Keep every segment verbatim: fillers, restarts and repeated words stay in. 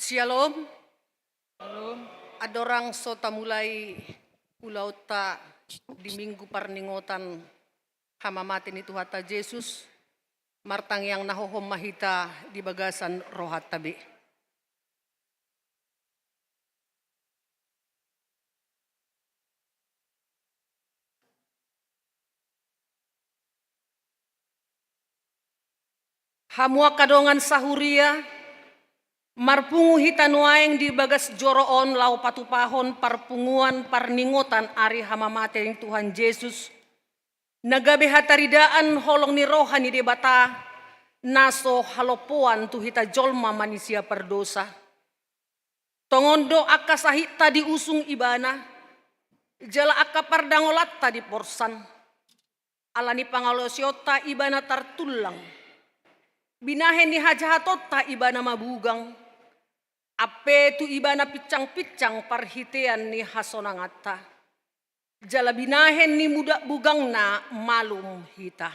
Syalom. Syalom. Andorang so tamulai ulaonta di Minggu Parningotan hamamate ni Tuhanta Jesus, martangiang na hohom ma hita di bagasan rohanta be. Hamu angka dongan sahuria, marpungu hita nuaeng di bagas joro on laho patupahon parpunguan parningotan ari hamamate ni Tuhan Jesus, na gabe hataridaan holong ni roha ni Debata, na so halompoan tu hita jolma manisia pardosa. Tongon do angka sahitta diusung Ibana, jala angka pardangolanta diporsan. Ala ni pangalaosionta Ibana tartullang. Binahen ni hajahatonta Ibana mabugang. Ampe tu Ibana pinsangpinsang parhitean ni hasonanganta. Jala binahen ni muda bugangna malum hita.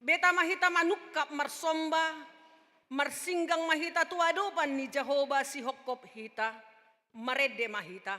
Beta ma hita manungkap marsomba, marsinggang ma hita tu adopan ni Jahowa sihophop hita, marende ma hita.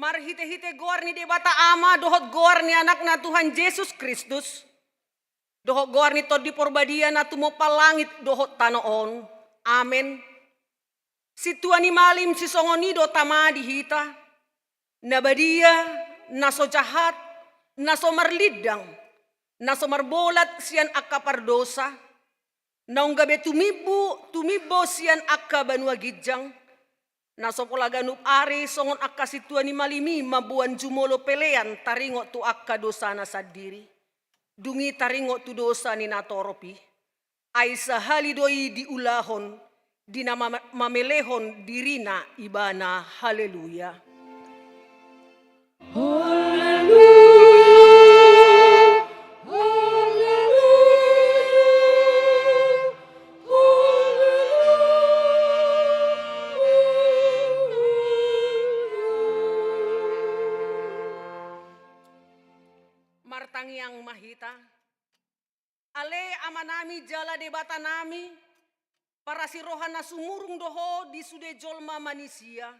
Marhite-hite goar ni Debata Ama dohot goar ni Anakna Tuhan Jesus Kristus, dohot goar ni Tondi Porbadia na tumompa langit dohot tano on. Amen. Sintua ni malim sisongon i do tama di hita, na badia, na so jahat, na so marlindang, na so marbolat sian angka pardosa, naung gabe tumimbo, tumimbo sian angka banua ginjang, na so pola ganup ari songon angka sintua ni malim i mamboan jumolo pelean taringot tu angka dosana sandiri. Dung i taringot tu dosa ni natorop i. Ai sahali do i diulahon, di na mama-, mamelehon dirina ibana. Haleluya. Haleluya, haleluya, haleluya. Martangiang ma hita. Ale Amanami jala Debatanami, parasi roha na sumurung do Ho di sude jolma manisia.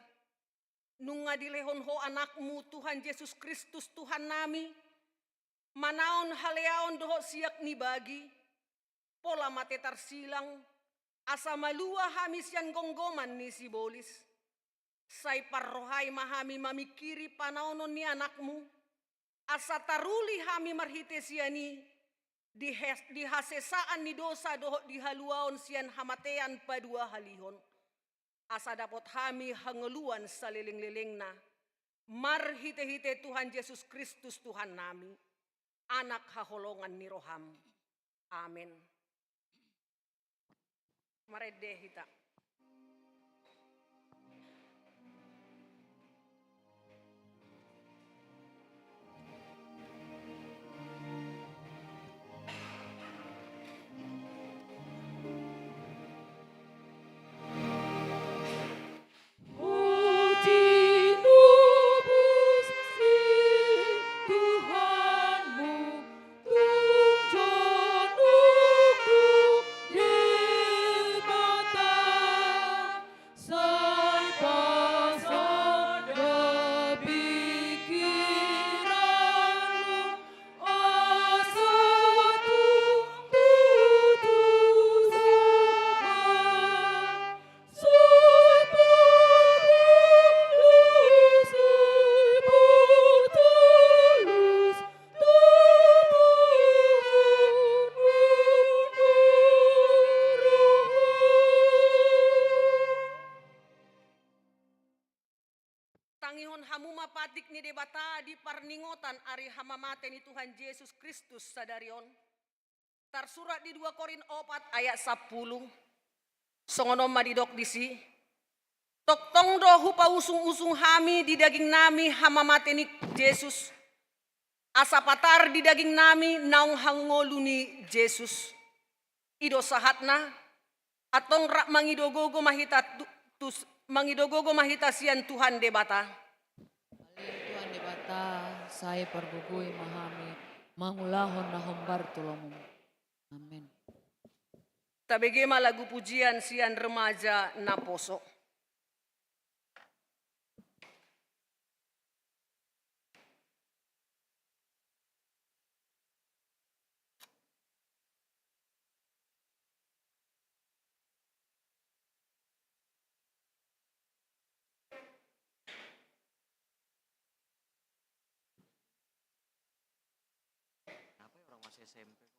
Nunga dilehon Ho Anakmu Tuhan Jesus Kristus Tuhannami, manaon haleaon dohot siak ni bagi, pola mate tarsilang, asa malua hami sian gomgoman ni sibolis. Sai parrohai ma hami mamingkiri panaonon ni Anakmu, asa taruli hami marhite sian i di hes-, di hasesaan ni dosa dohot di haluaon sian hamatean paduahalihon. Asa dapot hami hangoluan salelenglelengna, marhite-hite Tuhan Jesus Kristus Tuhannami, Anak haholongan ni roham. Amen. Marende hita. Tangihon hamu ma patik ni Debata di parningotan ari hamamate ni Tuhan Jesus Kristus sadari on. Tarsurat di dua Korint opat ayat sampulu. Songon on ma didok disi. Tongtong do hupausung-usung hami di dagingnami hamamate ni Jesus. Asa patar di dagingnami naung hangolu ni Jesus. I do sahatna, antong rap mangido gogo ma hita tu-, tus-, mangido gogo ma hita sian Tuhan Debata. Ale Tuhan Debata, sai pargogoi ma hami mangulahon na hombar tu lomum. Amen. Tabege ma lagu pujian sian remaja naposo. Kenapa ya orang masih S M P kok?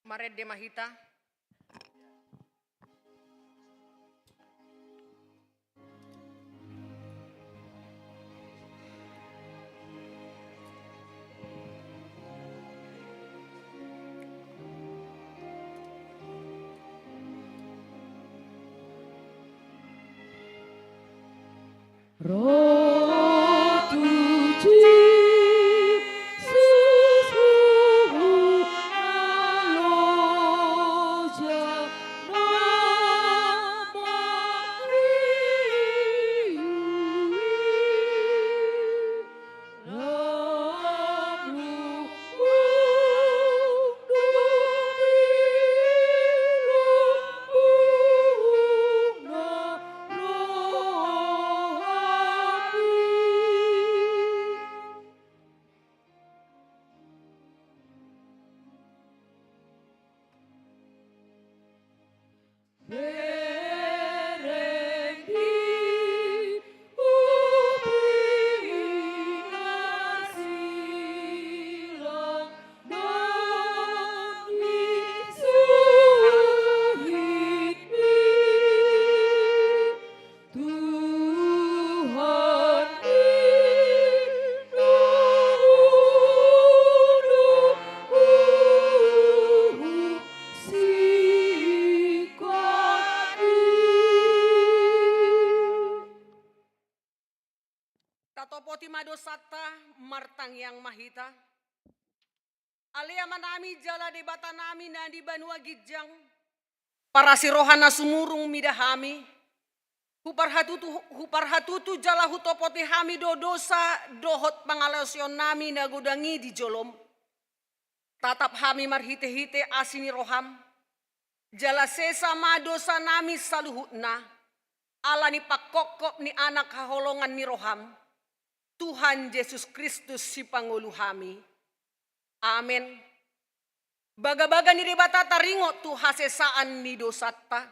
Marende ma hita. Tatopoti ma dosanta, martangiang ma hita. Ale Amanami jala Debatanami na di banua ginjang, parasi roha na sumurung mida hami, huparhatutu, huparhatutu jala hutopoti hami do dosa dohot pangalaosionnami na godang i di jolom. Tatap hami marhitehite asi ni roham, jala sesa ma dosanami saluhutna, ala ni pangkophop ni Anak haholongan ni roham, Tuhan Jesus Kristus Sipangolu hami. Amen. Bagabaga ni Debata taringot tu hasesaan ni dosanta.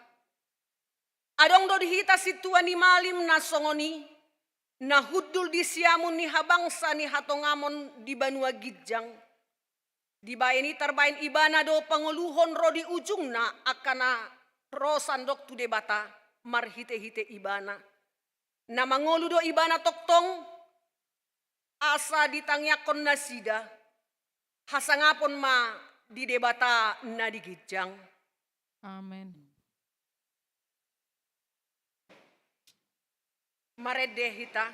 Adong do di hita sintua ni malim na songon i, na hundul di siamun ni habangsa ni hatongamon di banua ginjang. Dibaen i tarbaen ibana do pangoluhon ro di ujungna angka na ro sandok tu Debata marhitehite ibana. Na mangolu do ibana tongtong, asa ditangiangkon nasida, hasangapon ma di Debata na di ginjang. Amen. Marende hita.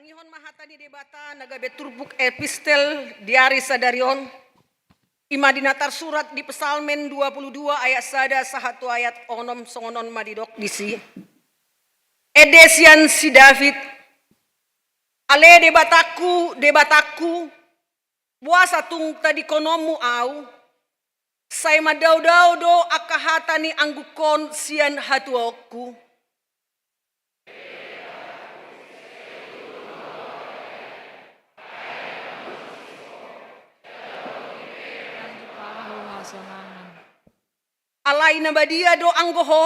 Tangihon ma hata ni Debata na gabe turpuk epistel di ari sadari on. I ma di na tarsurat di Psalmen dua puluh dua ayat sada sahat tu ayat onom, songon on ma didok disi. Ende sian si David. Ale Debatangku, Debatangku, boasa tung tadingkononmu ahu? Sai mandaodao do angka hata ni anggukon sian hatuaonku. Alai na badia do anggo Ho,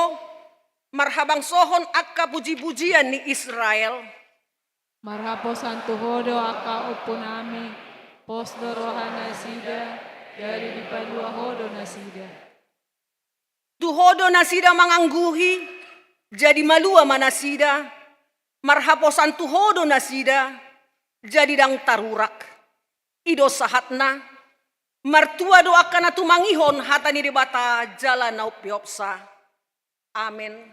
marhabangsohon angka pujipujian ni Israel. Marhaposan tu Ho do angka ompunami, pos do roha nasida, jadi dipalua Ho do nasida. Tu Ho do nasida mangangguhi, jadi malua ma nasida, marhaposan tu Ho do nasida, jadi ndang tarurak. I do sahatna, martua do angka na tumangihon hata ni Debata jala na umpeopsa. Amen.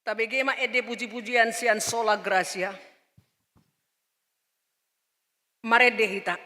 Tabege ma ende pujipujian sian Sola Gratia. Marende hita.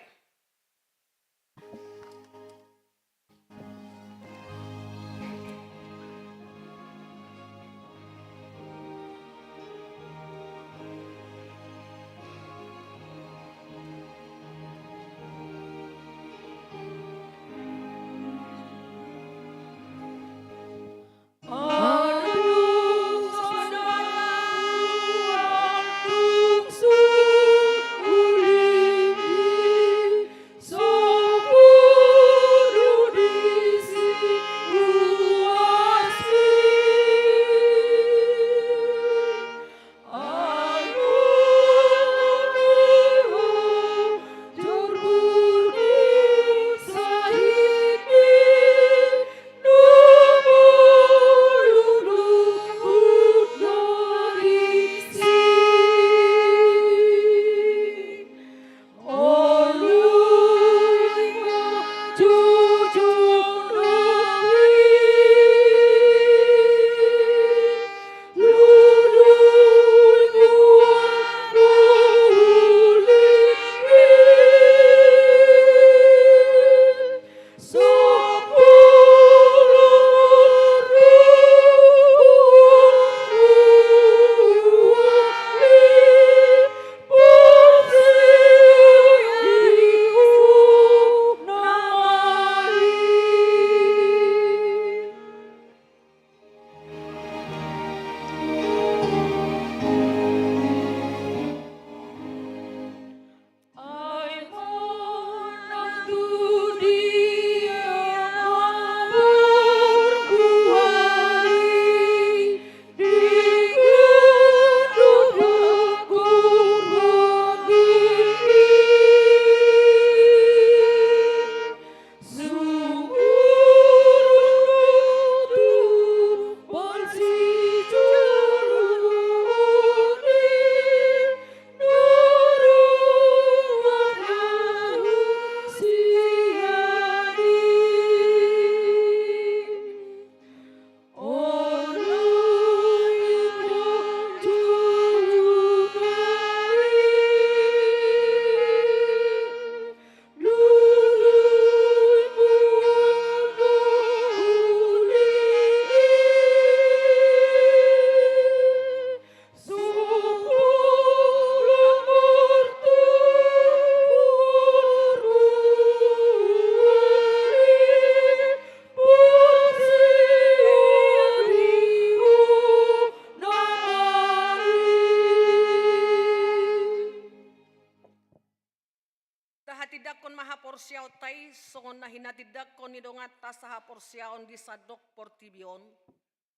Tahatindangkon ma haporseaonta i songon na hinatindangkon ni donganta sahaporseaon di sandok portibi on.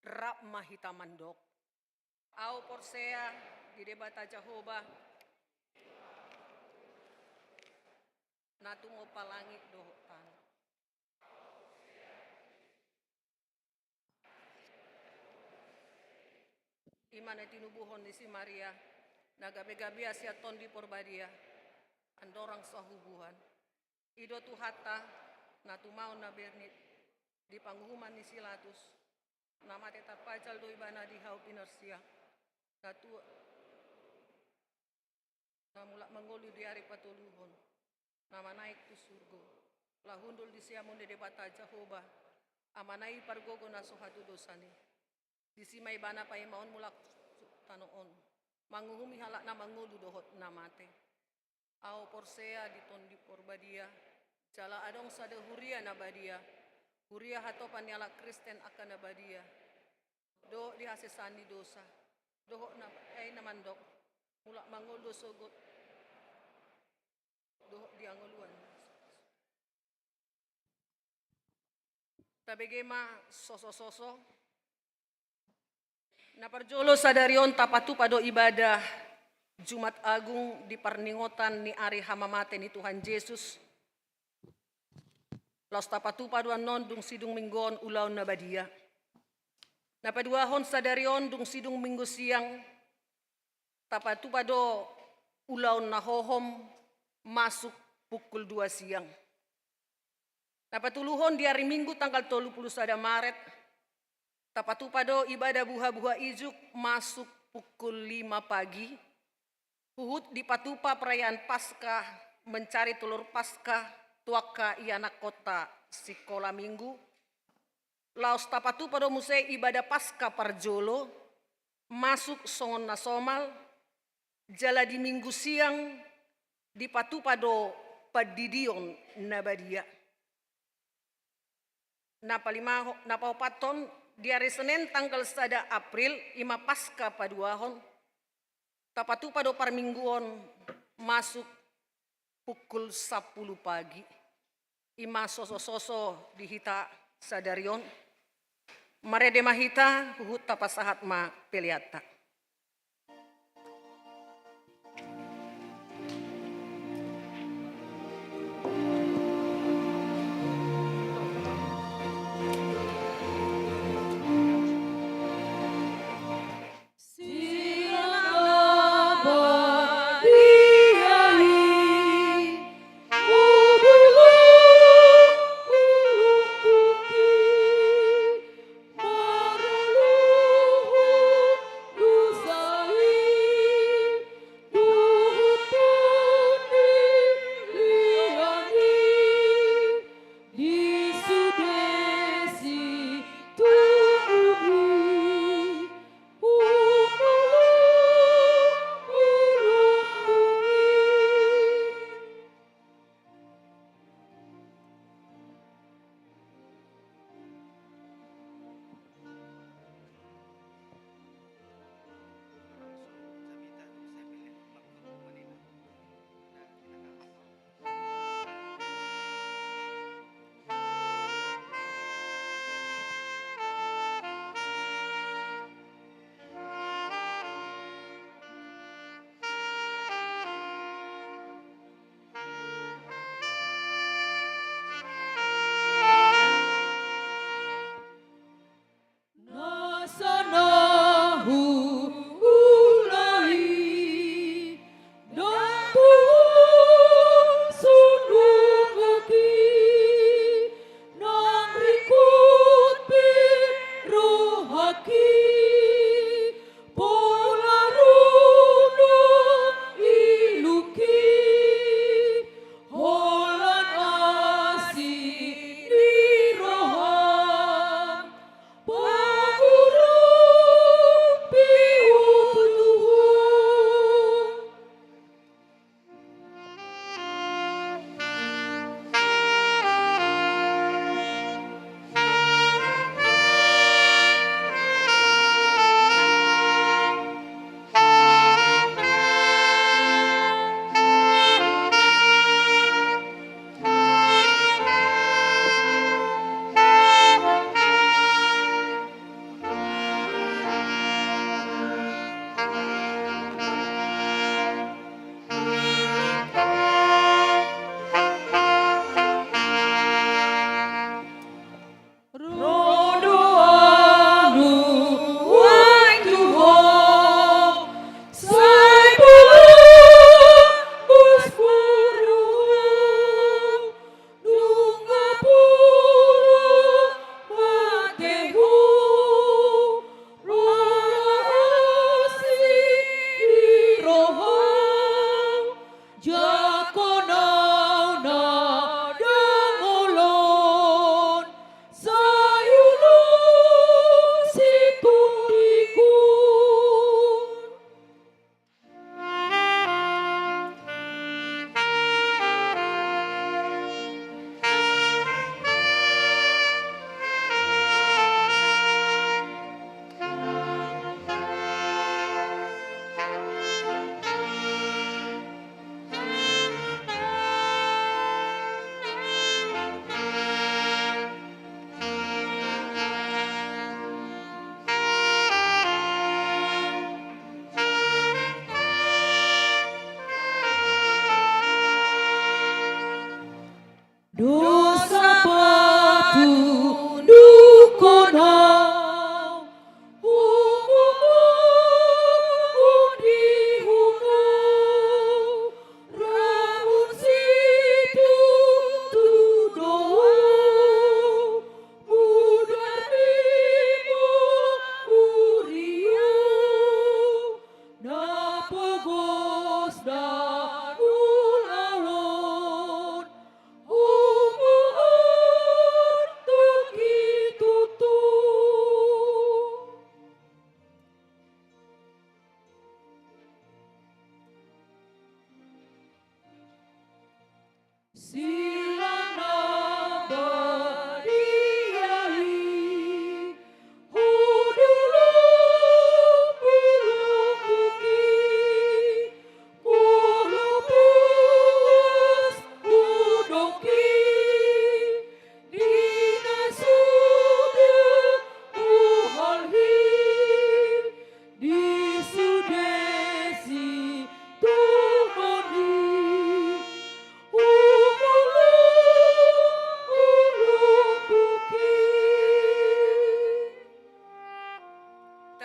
Rap ma hita mandok. Ahu porsea di Debata Jahowa, na tumompa langit dohot tano. I ma na tinubuhon ni si Maria, na gabe-gabea sian Tondi Porbadia, andorang sahubuan. I do Tuhanta, na tumaon na bernit, di panguhuman ni si Latus, na mate tarpajal do ibana di hau pinarsiang, na tua, Mulak mangolu di ari patoluhon, na manaek tu surgo, laho hundul di siamun ni Debata Jahowa, Amana i pargogo na so hatudosan i. Disi ma Ibana paimaon mulak tu tano on, manguhumi halak na mangolu dohot na mate. Ahu porsea di Tondi Porbadia, jala adong sada huria na badia, huria hatopan ni halak Kristen angka na badia, dohot di hasesaan ni dosa, dohot na, ai na mandok, mulak mangolu do sogot dohot di hangoluan. Tabege ma sosososo. Na parjolo, sadari on tapatupa do ibadah Jumat Agung di parningotan ni ari hamamate ni Tuhan Jesus. Laos tapatupa do annon dung sidung minggu on ulaon na badia. Na paduahon, sadari on dung sidung minggu siang, tapatupa do ulaon na hohom masuk pukul dua siang. Na patoluhon, di ari Minggu tanggal tolu pulu sada Maret, tapatupa do ibadah buhabuha ijuk masuk pukul lima pagi, huhut dipatupa perayaan Paskah, mencari telur Paskah, tu angka ianakhonta sikola Minggu. Laos tapatupa do muse ibadah Paskah parjolo, masuk songon na somal, jala di Minggu siang dipatupa do pandidion na badia. Na palimaho-, na paopathon, di ari Senen tanggal sada April, i ma Paskah paduahon, tapatupa do parmingguon masuk pukul sampulu pagi. I ma sosososo di hita sadari on. Marende ma hita, huhut tapasahat ma peleanta.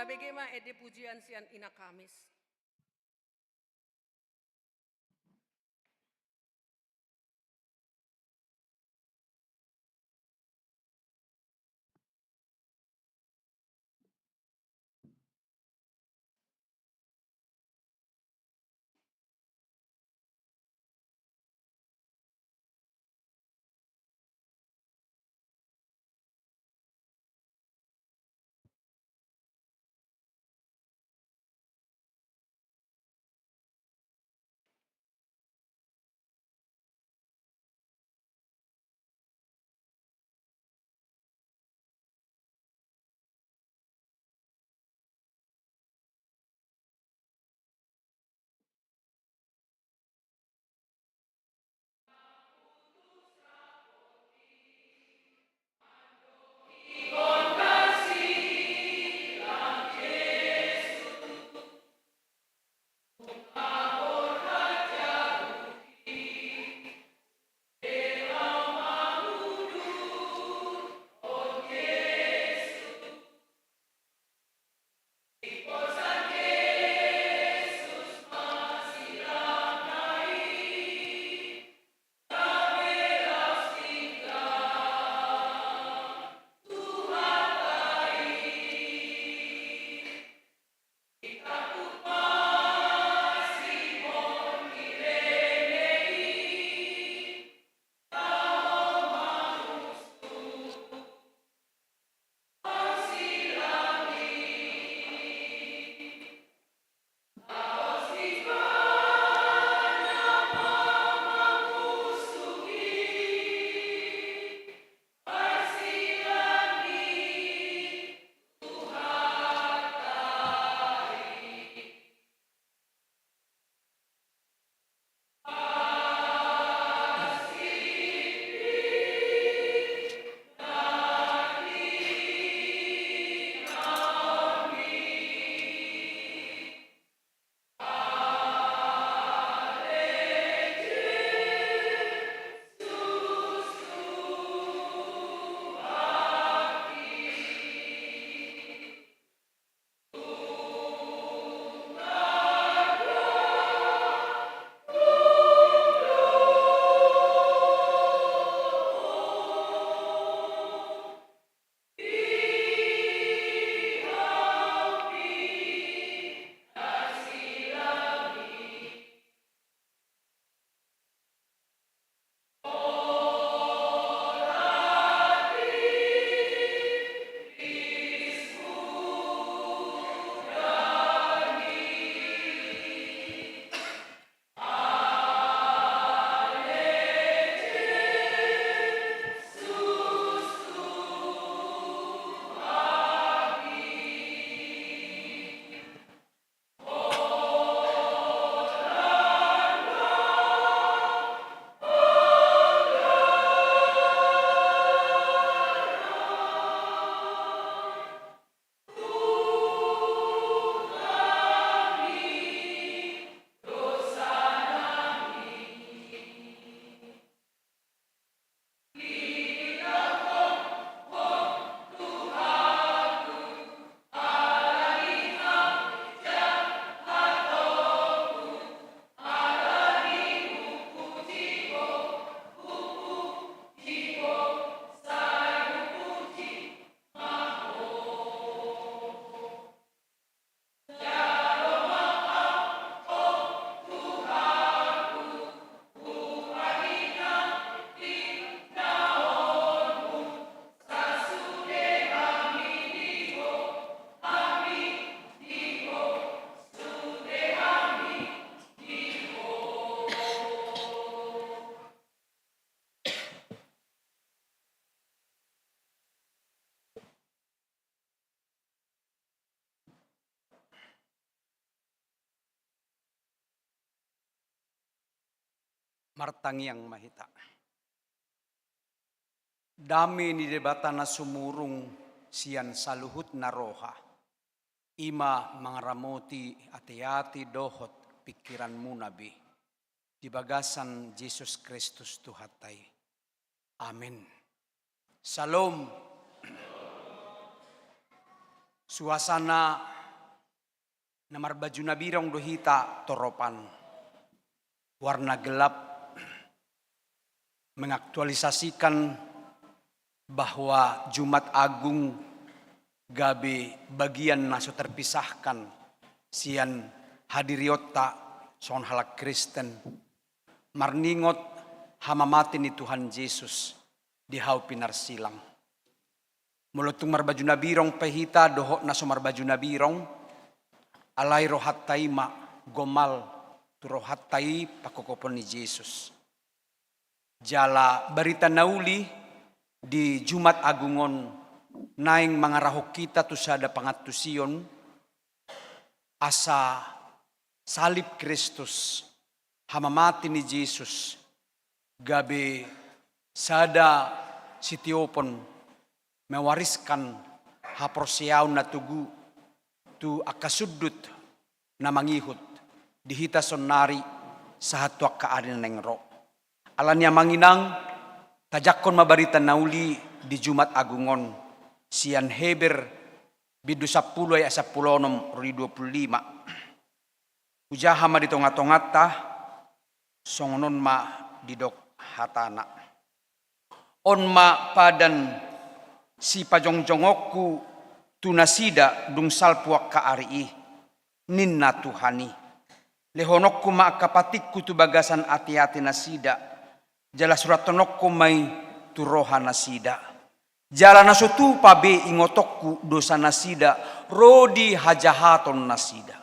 Tabege ma ende pujian sian Ina Kamis. Martangiang ma hita. Dame ni Debata na sumurung sian saluhutna roha, i ma mangaramoti ateate dohot pingkiranmuna be, di bagasan Jesus Kristus Tuhanta i. Amen. Syalom. Suasana Na marbaju na birong do hita toropan. Warna gelap mengaktualisasikan bahwa Jumat Agung gabe bagian na so terpisahkan sian hadirionta songon halak Kristen, marningot hamamate ni Tuhan Jesus di hau pinarsilang. Molo tung marbaju na birong pe hita dohot na so marbaju na birong, alai rohanta i ma gomal tu rohanta i pangkophopon ni Jesus. Jala barita na uli di Jumat Agung on naeng mangarahon hita tu sada pangantusion, asa salib Kristus, hamamate ni Jesus, gabe sada sitiopon mewariskan haporseaon na togu tu angka sundut na mangihut di hita saonari sahat tu angka ari na naeng ro. Alani i amang inang, tajangkon ma barita na uli di Jumat Agung on sian Heber bindu sampulu ayat sampulu onom ro di dua pulu lima. Hujaha ma di tongatonganta, songon on ma didok hatana. On ma padan sipajongjongonku tu nasida dung salpu angka ari i, ninna Tuhan i. Lehononku ma angka patikku tu bagasan ateate nasida, jala surathononku ma i tu roha nasida. Jala na so tupa be ingotonku dosa nasida ro di hajahaton nasida.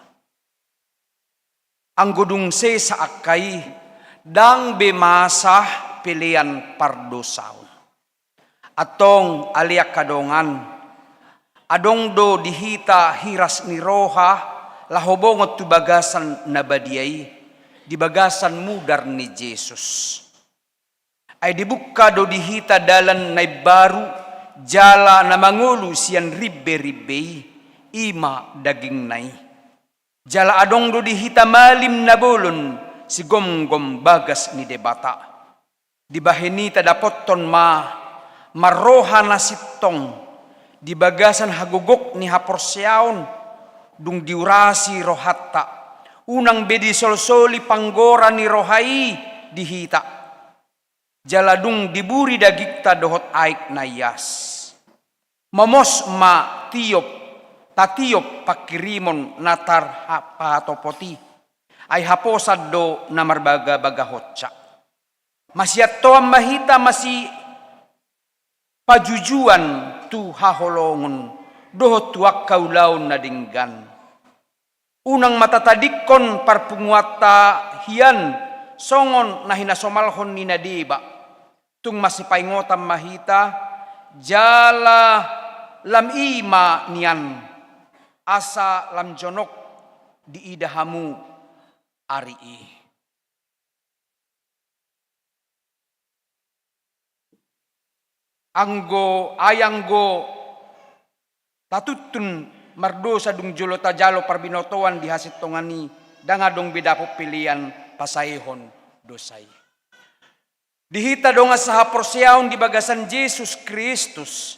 Anggo dung sesa angka i, ndang be masa pelean pardosaon. Antong ale angka dongan, adong do di hita hiras ni roha laho bongot tu bagasan na badia i, di bagasan mudar ni Jesus. Ai dibuka do di hita dalan na imbaru, jala na mangolu sian rimberimbe i, i ma dagingna i. Jala adong do di hita malim na bolon, sigomgom bagas ni Debata. Dibahen i tadapothon ma marroha na sintong di bagasan hagogok ni haporseaon, dung diurasi rohanta, unang be disolsoli panggora ni roha i di hita. Jala dung diburi dagingta dohot aek na ias. Momos ma tiop, tatiop pangkirimon na tarpahatopot i, ai haposan do na marbagabagahonsa. Masiantoan ma hita masipajujuan tu haholongon dohot tu angka ulaon na denggan. Unang ma tatadingkon parpunguanta hian songon na hinasomalhon ni na deba. Tung masipaingotan ma hita, jala lam i ma nian, asa lam jonok diida hamu ari i. Anggo, ai anggo tatuntun mardosa dung jolo tajalo parbinotoan di hasintongan i, ndang adong be dapot pelean pasaehon dosa i. Di hita dongan sahaporseaon di bagasan Jesus Kristus,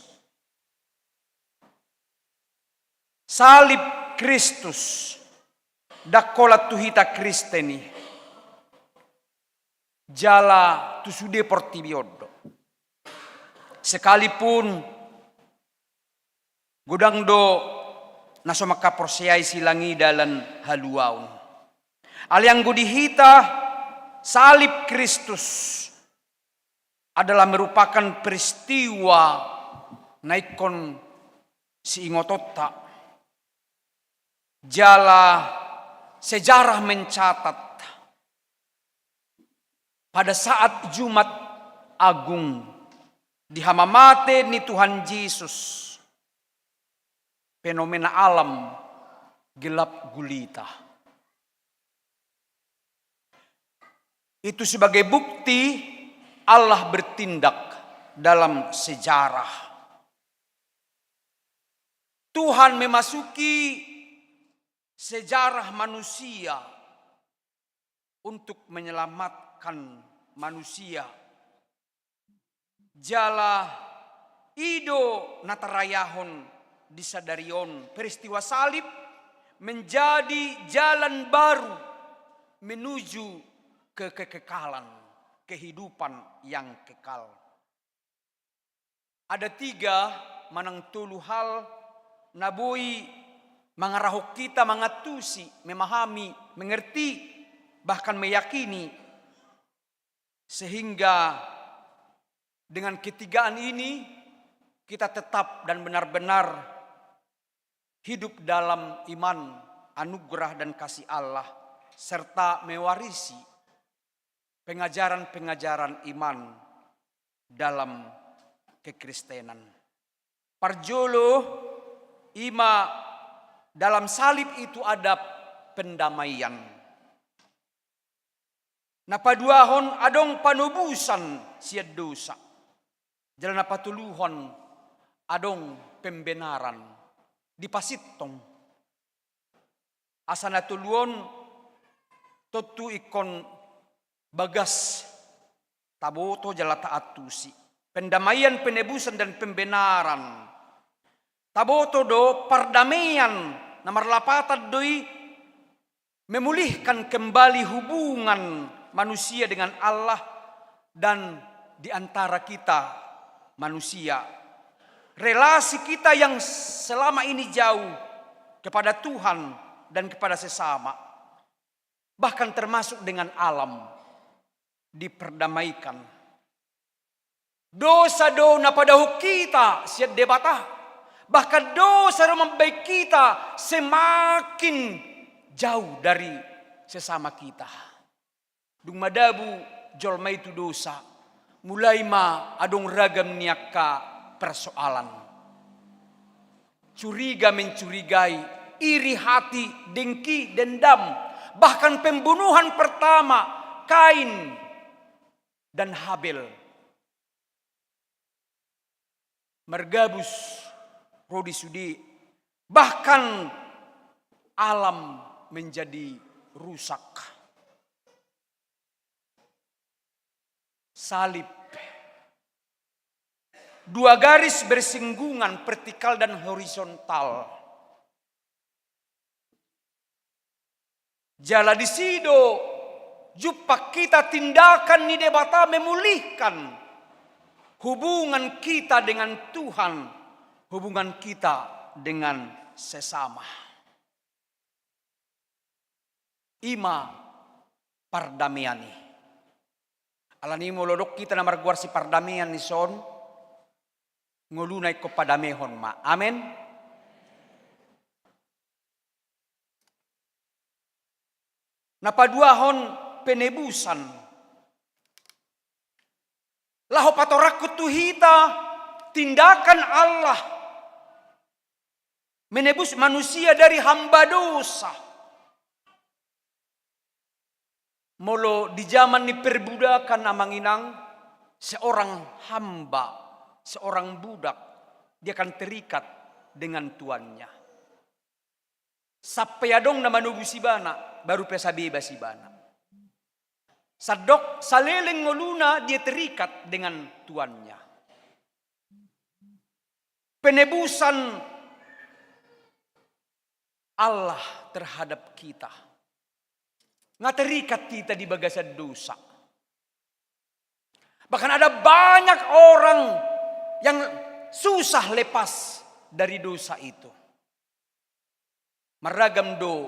salib Kristus ndang holan tu hita Kristen i, jala tu sude portibi on do. Sekalipun godang do na so mangkaporseai silang i dalan haluaon. Alai anggo di hita, salib Kristus adalah merupakan peristiwa na ingkon siingotonta. Jala sejarah mencatat pada saat Jumat Agung di hamamate ni Tuhan Jesus, fenomena alam gelap gulita. Itu sebagai bukti Allah bertindak dalam sejarah. Tuhan memasuki sejarah manusia untuk menyelamatkan manusia. Jala i do na tarayahon di sadari on, peristiwa salib menjadi jalan baru menuju ke kekekalan, kehidupan yang kekal. Ada tiga manang tolu hal na boi mangarahon hita mangantusi, memahami, mengerti, bahkan meyakini, sehingga dengan ketigaan ini kita tetap dan benar-benar hidup dalam iman, anugerah, dan kasih Allah, serta mewarisi pengajaran-pengajaran iman dalam kekristenan. Parjolo, ima dalam salib itu ada pendamaian. Na paduahon, adong panobusan sian dosa. Jala na patoluhon, adong pembenaran, dipasintong. Asa na tolu on tontu ingkon bagas taboto jala taantusi. Pendamaian, penebusan, dan pembenaran. Taboto do, pardamaian na marlapatan do i memulihkan kembali hubungan manusia dengan Allah dan di antara kita manusia. Relasi kita yang selama ini jauh kepada Tuhan dan kepada sesama, bahkan termasuk dengan alam, diperdamaikan. Dosa do na padahon hita sian Debata, bahkan dosa do mambahen hita semakin jauh dari sesama kita. Dung madabu jolma i tu dosa, mulai ma adong ragam ni angka persoalan. Curiga mencurigai, iri hati, dengki, dendam, bahkan pembunuhan pertama, Kain dan Habel. Margabus ro di sude, bahkan alam menjadi rusak. Salib. Dua garis bersinggungan, vertikal dan horizontal. Jala disi do jumpang hita tindakan ni Debata memulihkan hubungan kita dengan Tuhan, hubungan kita dengan sesama. Ima pardamaian i. Alani i molo adong hita na margoar si pardamaian i son, ngoluna ingkon padamehon ma. Amen. Na paduahon, penebusan. Laho patorangkon tu hita tindakan Allah menebus manusia dari hamba dosa. Molo di zaman ni perbudakan, amang inang, seorang hamba, seorang budak, dia akan terikat dengan tuannya. Sampe adong na manobus ibana, baru pe asa bebas ibana. Sandok saleleng ngoluna dia terikat dengan tuannya. Penebusan Allah terhadap kita. Nga terikat hita di bagasan dosa. Bahkan ada banyak orang yang susah lepas dari dosa itu. Marragam do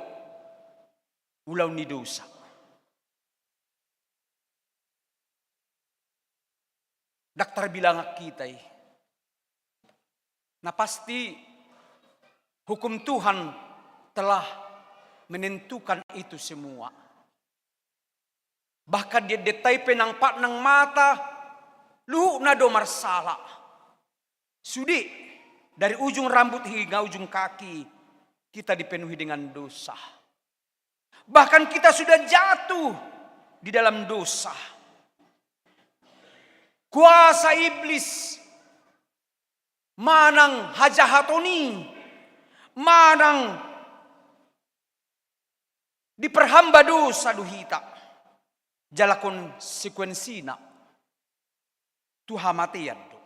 ulaon ni dosa. Ndang tarbilangan hita i. Na pasti hukum Tuhan telah menentukan itu semua. Bahkan di ende-ende i pe nang pat nang mata, luhutna do marsala. Sude, dari ujung rambut hingga ujung kaki, kita dipenuhi dengan dosa. Bahkan kita sudah jatuh di dalam dosa. Kuasa iblis manang hajahaton i, manang diperhamba dosa do hita. Jala konsekuensina tu hamatean do.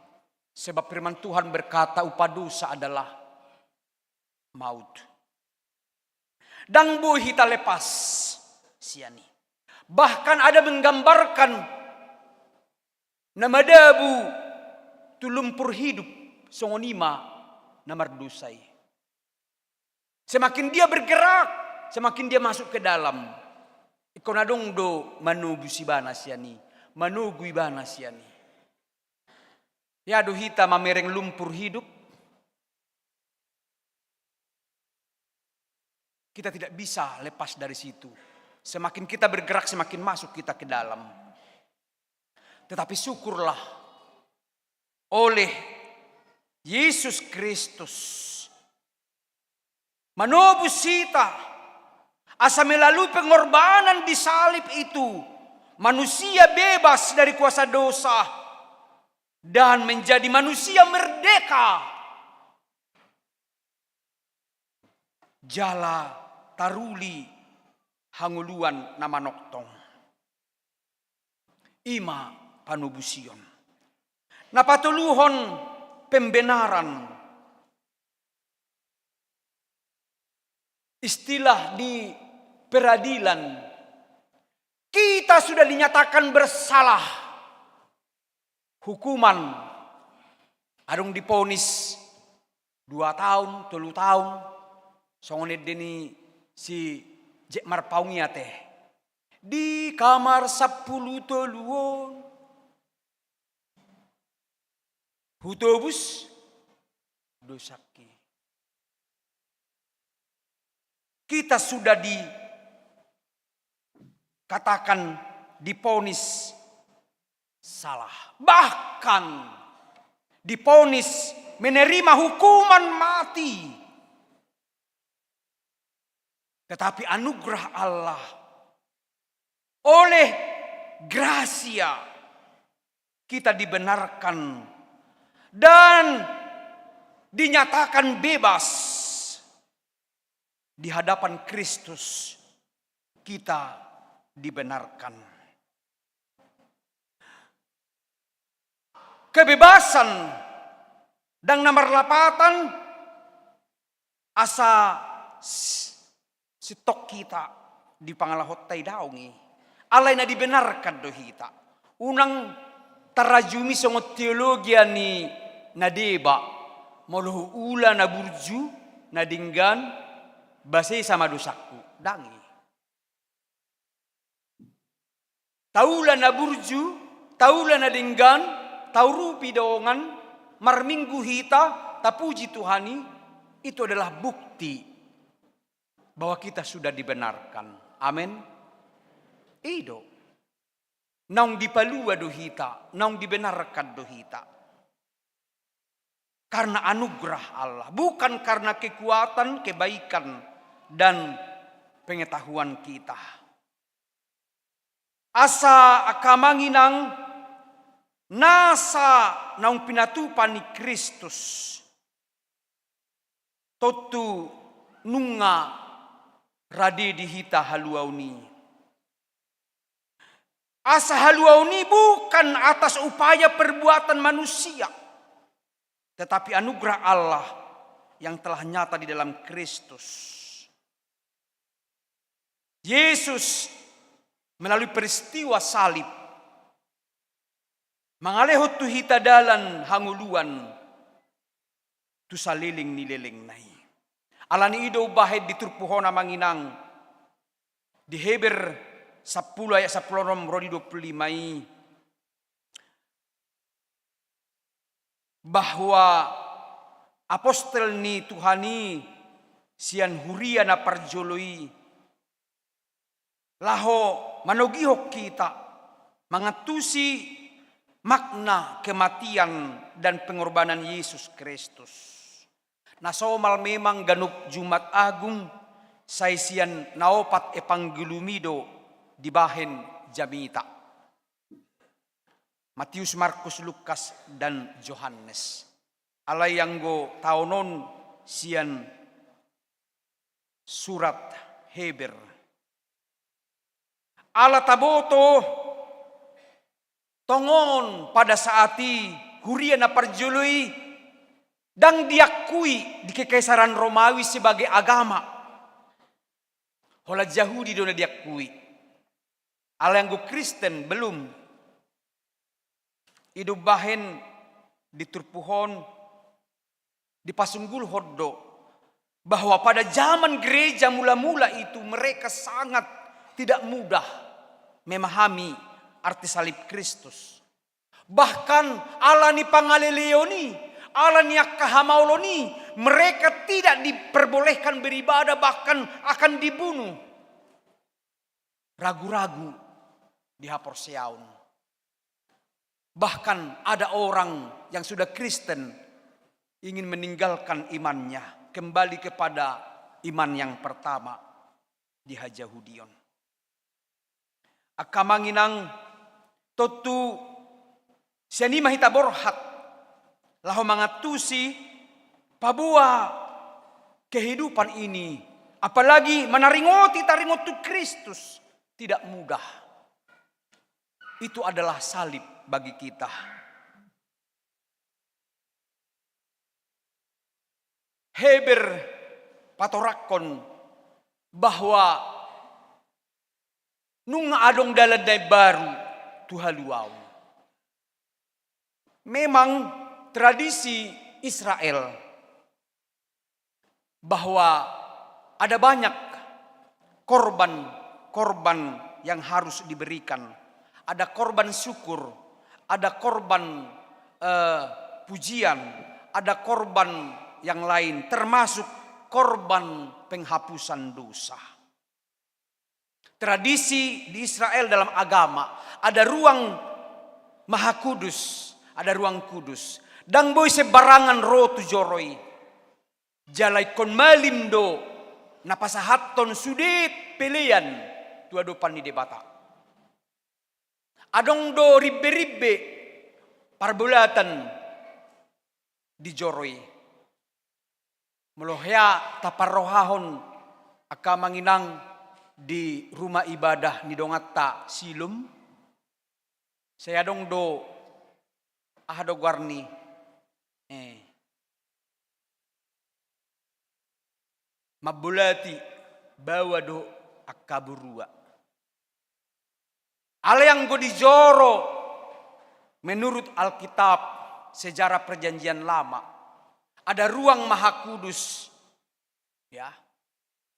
Sebab firman Tuhan berkata, upah dosa adalah maut. Ndang boi hita lepas sian i. Bahkan ada menggambarkan na madabu tu lumpur hidup, songon i ma na mardosa i. Semakin dia bergerak, semakin dia masuk ke dalam. Ingkon adong do manobus ibana sian i, manogu ibana sian i. Ia do hita mamereng lumpur hidup, kita tidak bisa lepas dari situ. Semakin kita bergerak, semakin masuk kita ke dalam. Tetapi syukurlah, oleh Yesus Kristus manobus hita, asa melalui pengorbanan di salib itu, manusia bebas dari kuasa dosa dan menjadi manusia merdeka. Jala taruli hangoluan na manongtong. I ma panobusion. Na patoluhon, pembenaran. Istilah di peradilan, kita sudah dinyatakan bersalah. Hukuman, adong diponis dua taon, tolu taon, songon ende ni si Jack Marpaung i ate. Di kamar sampulu tolu on hutobus dosangki. Kita sudah dikatakan diponis salah, bahkan diponis menerima hukuman mati. Tetapi anugerah Allah, oleh grasia kita dibenarkan dan dinyatakan bebas di hadapan Kristus, kita dibenarkan. Kebebasan ndang na marlapatan asa s-, sintong hita di pangalahonta i, daong i. Alai na dibenarkan do hita. Unang tarajumi songon teologia ni na deba, molo huula na burju, na denggan, basesa ma dosangku. Ndang i. Taula na burju, taula na denggan, taurupi dongan, marminggu hita, tapuji Tuhan i, itu adalah bukti bahwa kita sudah dibenarkan. Amin. I do. Naung dipalua do hita, naung dibenarkan do hita. Karena anugerah Allah, bukan karena kekuatan, kebaikan, dan pengetahuan kita. Asa angka amang inang, nasa naung pinatupa ni Kristus, tontu nunga rade di hita haluaon i. Asa haluaon i bukan atas upaya perbuatan manusia, tetapi anugerah Allah yang telah nyata di dalam Kristus. Yesus melalui peristiwa salib mangalehon tu hita dalan hangoluan tu saleleng ni lelengna i. Alani i do umbahen di turpuk on, amang inang, di Heber sampulu ayat sampulu onom ro di dua pulu lima i, bahwa apostel ni Tuhan i sian huria na parjolo i laho manogihon hita mangantusi makna kematian dan pengorbanan Yesus Kristus. Na somal memang ganup Jumat Agung, sai sian na opat evangelium i do dibahen jamita. Matius, Markus, Lukas, dan Johannes. Alai anggo taonon sian surat Heber. Ala taboto tongon pada saat i huria na parjolo i ndang diakui di Kekaisaran Romawi sebagai agama. Holan Jahudi do na diakui. Alai anggo Kristen belum. I do umbahen di turpuk on dipasunggulhon do bahwa pada zaman gereja mula-mula itu mereka sangat tidak mudah memahami arti salib Kristus. Bahkan ala ni pangaleleon i, ala ni angka hamaolon i, mereka tidak diperbolehkan beribadah, bahkan akan dibunuh. Ragu-ragu di haporseaon. Bahkan ada orang yang sudah Kristen ingin meninggalkan imannya, kembali kepada iman yang pertama di hajahudion. Angka amang inang, tontu sian i ma hita borhat laho mangantusi paboa kehidupan ini, apalagi manaringoti taringot tu Kristus, tidak mudah. Itu adalah salib bagi kita. Heber patoranghon bahwa nunga adong dalan na imbaru tu haluaon. Memang tradisi Israel bahwa ada banyak korban-korban yang harus diberikan. Ada korban syukur, ada korban, eh, pujian, ada korban yang lain, termasuk korban penghapusan dosa. Tradisi di Israel dalam agama, ada ruang maha kudus, ada ruang kudus. Ndang boi sembarangan ro tu joro i. Jala ingkon malim do na pasahathon sude pelean tu adopan ni Debata. Adong do ribbe-ribbe parbolatan di joro i. Molo hea taparrohahon angka amang inang di rumah ibadah ni donganta Silom, sai adong do, aha do goarni, eh, mambolati baoa dohot angka borua. Alai anggo di joro, menurut Alkitab, sejarah Perjanjian Lama, ada ruang maha kudus, ya,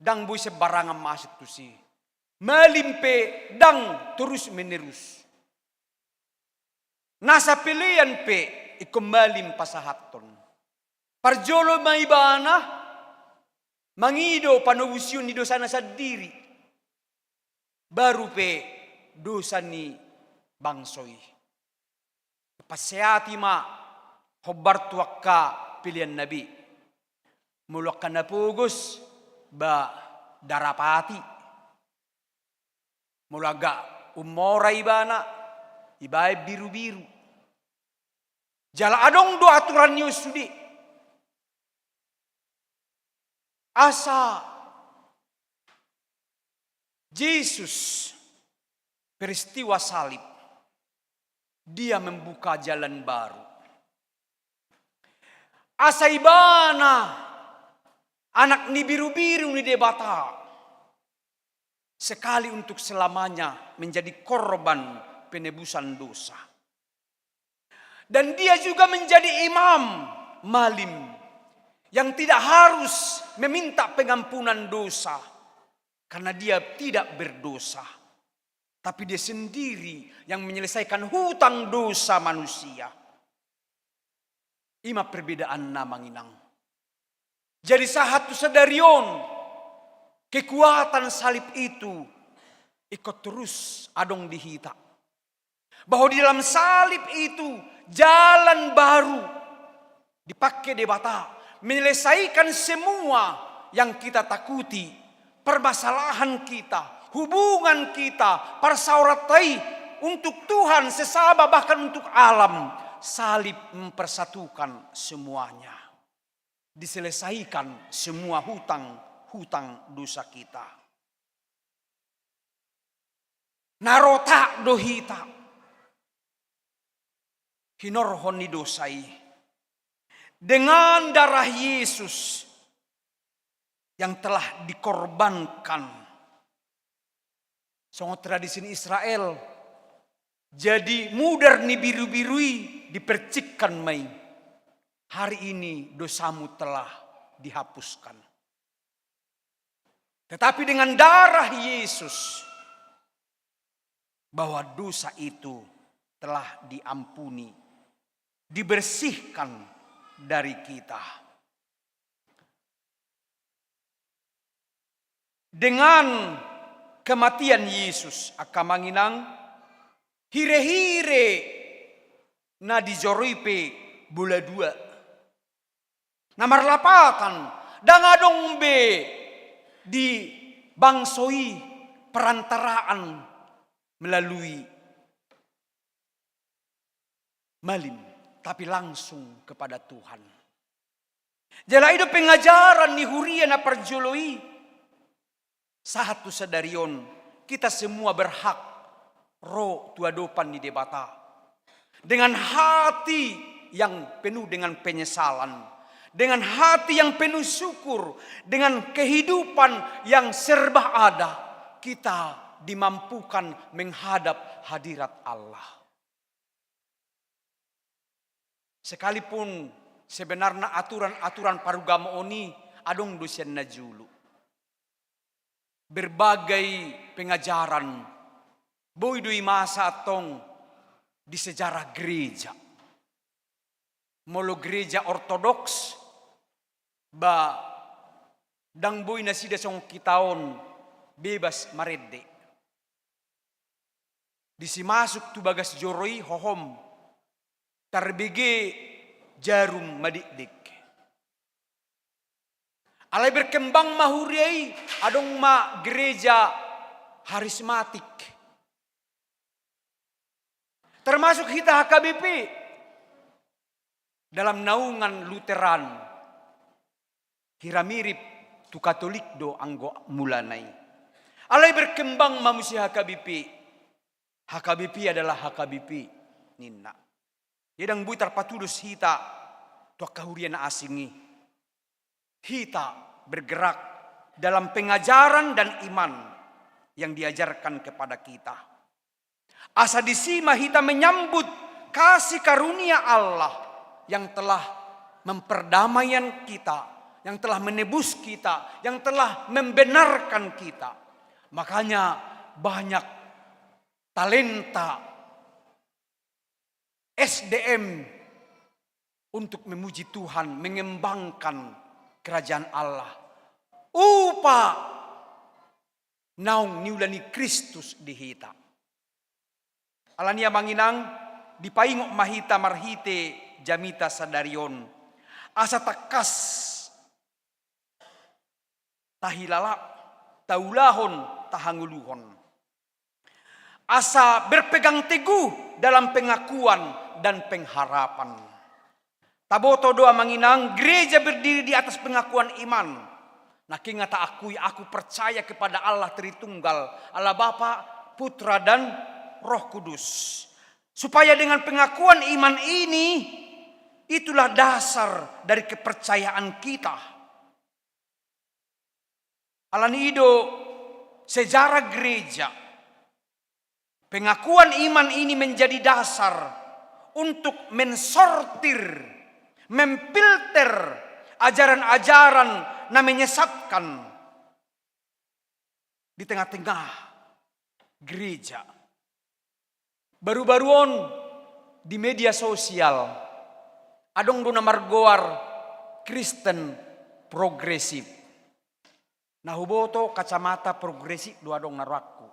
ndang boi sembarangan masuk tusi. Malim pe ndang terus menerus. Nasa pelean pe ingkon malim pasahathon. Parjolo ma ibana mangido panobusion ni dosana sandiri, baru pe dosa ni bangso i. Paseati ma hombar tu angka peleanna be. Molo angka na pogos, ba darapati. Molo agak umora ibana, ibaen birubiru. Jala adong do aturan ni on sude. Asa Jesus, peristiwa salib, dia membuka jalan baru. Asa ibana anak ni birubiru ni Debata, sekali untuk selamanya menjadi korban penebusan dosa. Dan dia juga menjadi imam, malim, yang tidak harus meminta pengampunan dosa, karena dia tidak berdosa. Tapi dia sendiri yang menyelesaikan hutang dosa manusia. I ma perbedaanna, amang inang. Jadi sahat tu sadari on, kekuatan salib itu ingkon terus adong di hita. Bahwa di dalam salib itu jalan baru dipake Debata menyelesaikan semua yang kita takuti, permasalahan kita, hubungan kita, parsaoranta i untuk Tuhan, sesama, bahkan untuk alam. Salib mempersatukan semuanya. Diselesaikan semua hutang-hutang dosa kita. Na rotak do hita hinorhon ni dosa i. Dengan darah Yesus yang telah dikorbankan, Songon tradisi ni Israel, jadi mudar ni birubiru i dipercikkan ma i. Hari ini dosamu telah dihapuskan. Tetapi dengan darah Yesus, bahwa dosa itu telah diampuni, dibersihkan dari kita. Dengan kematian Yesus, angka amang inang, hirehire na di joro i pe bola dua. Na marlapatan, ndang adong be di bangso i perantaraan melalui malim, tapi langsung kepada Tuhan. Jala i do pengajaran ni huria na parjolo i. Sahat tu sadari on, kita semua berhak ro tu adopan ni Debata dengan hati yang penuh dengan penyesalan, dengan hati yang penuh syukur, dengan kehidupan yang serba ada, kita dimampukan menghadap hadirat Allah. Sekalipun sebenarna aturan-aturan parugamoon i adong do sian na jolo. Berbagai pengajaran boi do i masa antong di sejarah gereja. Molo gereja ortodoks, ba ndang boi nasida songon hita on bebas marende. Disi masuk tu bagas joro i hohom, tarbege jarum madikdik. Alai berkembang ma huria i, adong ma gereja harismatik. Termasuk hita H K B P. Dalam naungan Lutheran, hira mirip tu Katolik do anggo mulana i. Alai berkembang ma muse H K B P. H K B P adalah H K B P ninna. Ia ndang boi tarpatudos hita tu angka huria na asing i. Hita bergerak dalam pengajaran dan iman yang diajarkan kepada kita. Asa disi ma hita menyambut kasih karunia Allah yang telah memperdamaian kita, yang telah menebus kita, yang telah membenarkan kita. Makanya banyak talenta S D M untuk memuji Tuhan, mengembangkan kerajaan Allah. Upa naung niula ni Kristus di hita. Alani i amang inang, dipaingot ma hita marhite jamita sadari on. Asa tangkas tahilala, taulahon, tahangoluhon. Asa berpegang teguh dalam pengakuan dan pengharapan. Taboto do amang inang, gereja berdiri di atas pengakuan iman. Nangkin nga taakui, aku percaya kepada Allah Tritunggal, Allah Bapa, Putra, dan Roh Kudus. Supaya dengan pengakuan iman ini, itulah dasar dari kepercayaan kita. Alani i do sejarah gereja. Pengakuan iman ini menjadi dasar untuk mensortir, memfilter ajaran-ajaran na menyesatkan di tengah-tengah gereja. Baru-baru on di media sosial, adong do na margoar Kristen progresif. Na huboto kacamata progresif do adong na rohangku.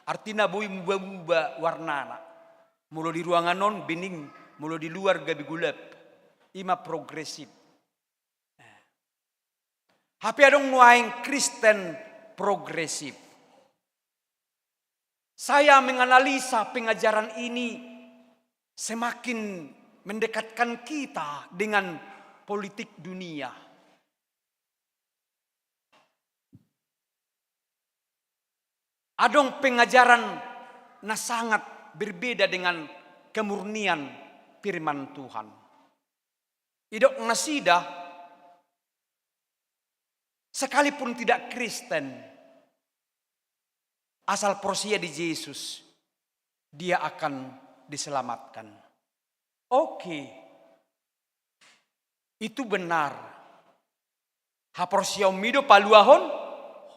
Artina boi muba-muba warnana. Molo di ruangan on bening, molo di luar gabe golap. I ma progresif. Hape adong nuaeng Kristen progresif. Saya menganalisa pengajaran ini semakin mendekatkan kita dengan politik dunia. Adong pengajaran na sangat berbeda dengan kemurnian firman Tuhan. Didok nasida, sekalipun tidak Kristen, asal porsea di Jesus, dia akan diselamatkan. Oke. Itu benar. Haporseaonmi do paluahon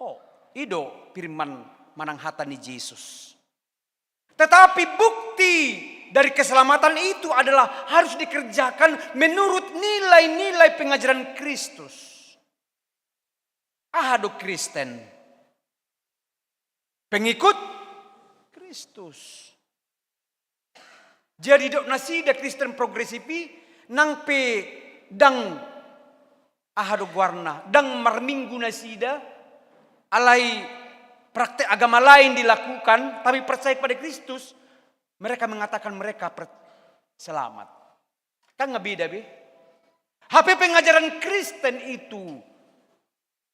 ho. I do firman manang hata ni Jesus. Tetapi bukti dari keselamatan itu adalah harus dikerjakan menurut nilai-nilai pengajaran Kristus. Aha do Kristen? Pengikut Kristus. Jadi didok nasida Kristen progresif i, nang pe ndang aha do goarna, ndang marminggu nasida, alai praktek agama lain dilakukan, tapi percaya kepada Kristus, mereka mengatakan mereka per-, selamat. Kan nggak beda be? Hape pengajaran Kristen itu,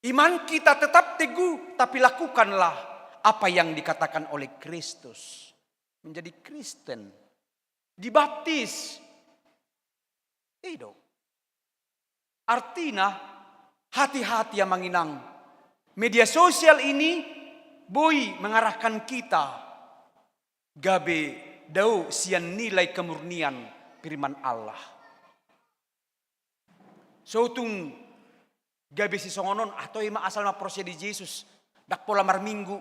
iman kita tetap teguh, tapi lakukanlah apa yang dikatakan oleh Kristus. Menjadi Kristen. Dibaptis. I do. Artina, hati-hati amang inang. Media sosial ini boi mengarahkan kita gabe dao sian nilai kemurnian firman Allah. So tung gabe sisongon on, atau ima asal ma porsea di Jesus, ndang pola marminggu,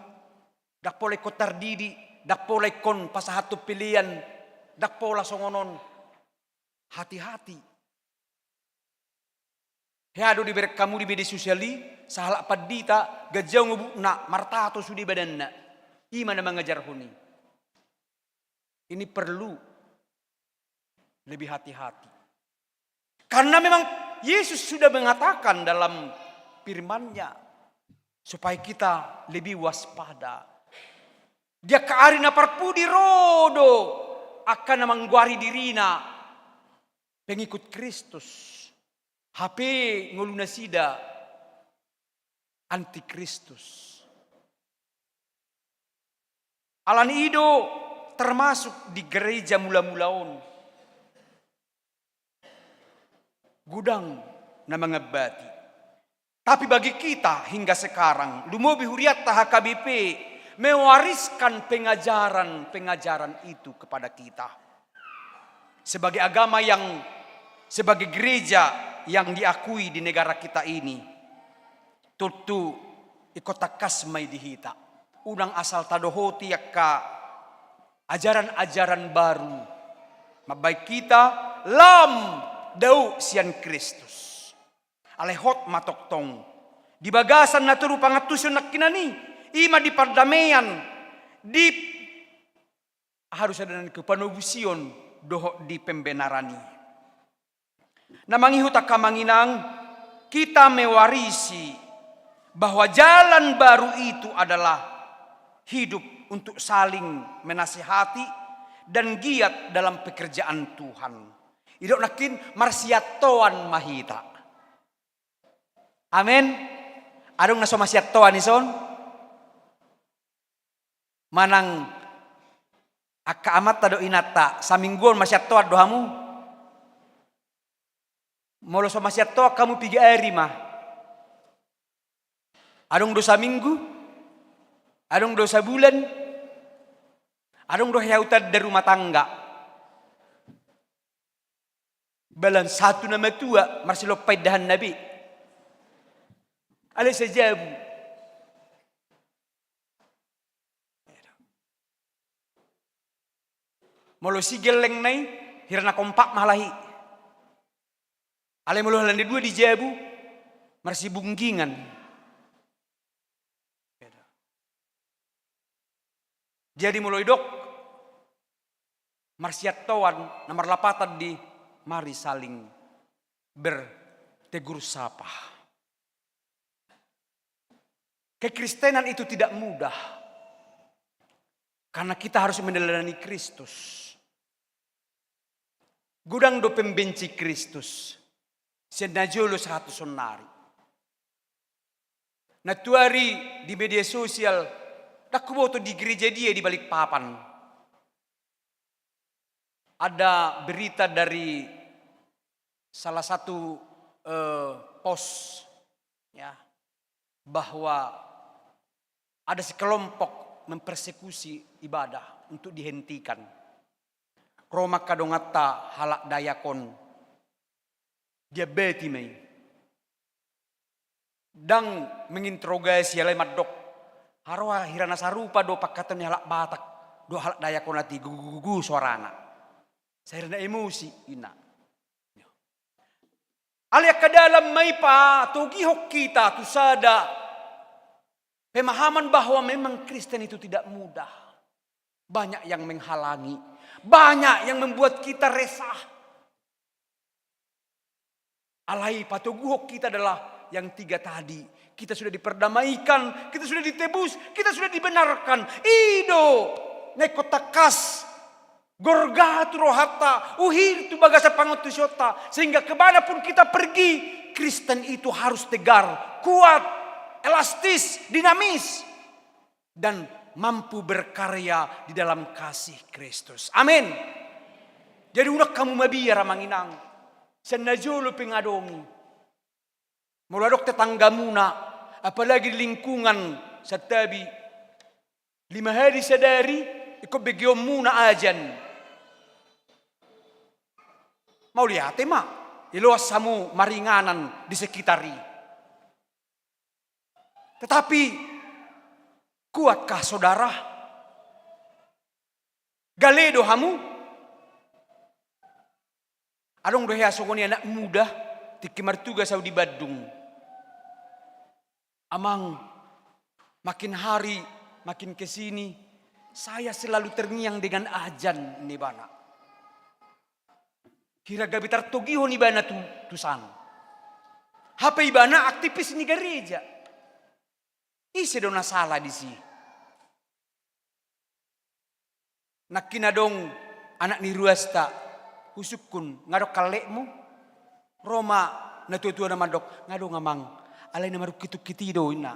ndang pola ingkon tardidi, ndang pola ingkon pasahathon pelean, ndang pola songon on. Hati-hati. Hea do dibereng hamu di media sosial i, sahalak pandita, ganjang obukna, martato sude badanna. Ima na mangajarhon i. Ini perlu lebih hati-hati. Karena memang Yesus sudah mengatakan dalam firman-Nya supaya kita lebih waspada. Di angka ari na parpudi ro do angka na manggoari dirina pengikut Kristus. Hape ngolu nasida antikristus. Alani i do termasuk di gereja mula-mula on. Godang na mangambati. Tapi bagi kita hingga sekarang, lumobi hurianta H K B P, mewariskan pengajaran-pengajaran itu kepada kita. Sebagai agama yang, sebagai gereja yang diakui di negara kita ini, tontu ingkon tangkas ma i di hita. Unang asal tadohoti angka ajaran-ajaran baru. Mambahen hita lam dao sian Kristus. Alai hot ma tongtong. Di bagasan na toru pangantusion nangkinan i, ima di pardamean, di aha do sada nangkin, panobusion dohot di pembenaran i. Na mangihut angka amang inang, kita mewarisi bahwa jalan baru itu adalah hidup untuk saling menasihati dan giat dalam pekerjaan Tuhan. Didok nangkin marsiantoan ma hita. Amen. Adong na so masiantoan dison? Manang angka amanta dohot inanta, saminggu on masiantoan do hamu? Molo so masiantoan hamu piga ari ma? Adong do saminggu? Adong do sabulan? Adong do hea hutanda rumah tangga? Balang satu na matua marsilompa indahanna be. Alai sajabu. Molo si gellengna i, hira na kompak ma halak i. Alai molo halak na dua di jabu, marsibunggingan. Jadi molo didok marsiantoan, na marlapatan di mari saling bertegur sapa. Kekristenan itu tidak mudah. Karena kita harus meneladani Kristus. Godang do pembenci Kristus. Sian na jolo sahat tu saonnari. Nantuari di media sosial, ndang huboto di gereja dia di Balikpapan. Ada berita dari salah satu, eh, pos, ya, bahwa ada sekelompok mempersekusi ibadah, untuk dihentikan. Ro ma angka donganta halak Dayak on, diambati ma i. Ndang menginterogasi, alai mandok, haroa hira na sarupa do pangkataion ni halak Batak dohot halak Dayak on, atik gugugugu soarana. Sai hira na emosi, ninna. Alai angka dalan ma i patogihon hita tu sada pemahaman bahwa memang Kristen itu tidak mudah. Banyak yang menghalangi, banyak yang membuat kita resah. Alai patoguhon hita adalah yang tiga tadi. Kita sudah diperdamaikan, kita sudah ditebus, kita sudah dibenarkan. I do na ingkon tangkas gorga tu rohanta, uhir tu bagasan pangantusionta, sehingga kemana pun kita pergi, Kristen itu harus tegar, kuat, elastis, dinamis, dan mampu berkarya di dalam kasih Kristus. Amin. Jadi unang hamu mabiar, amang inang, sian na jolo pe nga adong i. Molo adong tetanggamuna, apalagi di lingkungan santabi, lima hali sadari ingkon begeonmuna ajan. Mauliate ma, iloas hamu maringanan di sekitar i. Tetapi, kuatkah saudara? Gale do hamu? Adong do hea songon i anak muda, tingki martugas au di Bandung. "Amang, makin hari makin ke sini, saya selalu terngiang dengan ajan," ninna ibana. Hira gabe tartogihon ibana tu, tu san. Hape ibana aktivis ni gareja. Ise do na sala disi? Nangkin adong anak ni ruasta, husungkun, "Nga adong kallekmu?" Ro ma natuatuana mandok, "Nga adong, Amang, alai na marungkit-ungkit i do," ninna.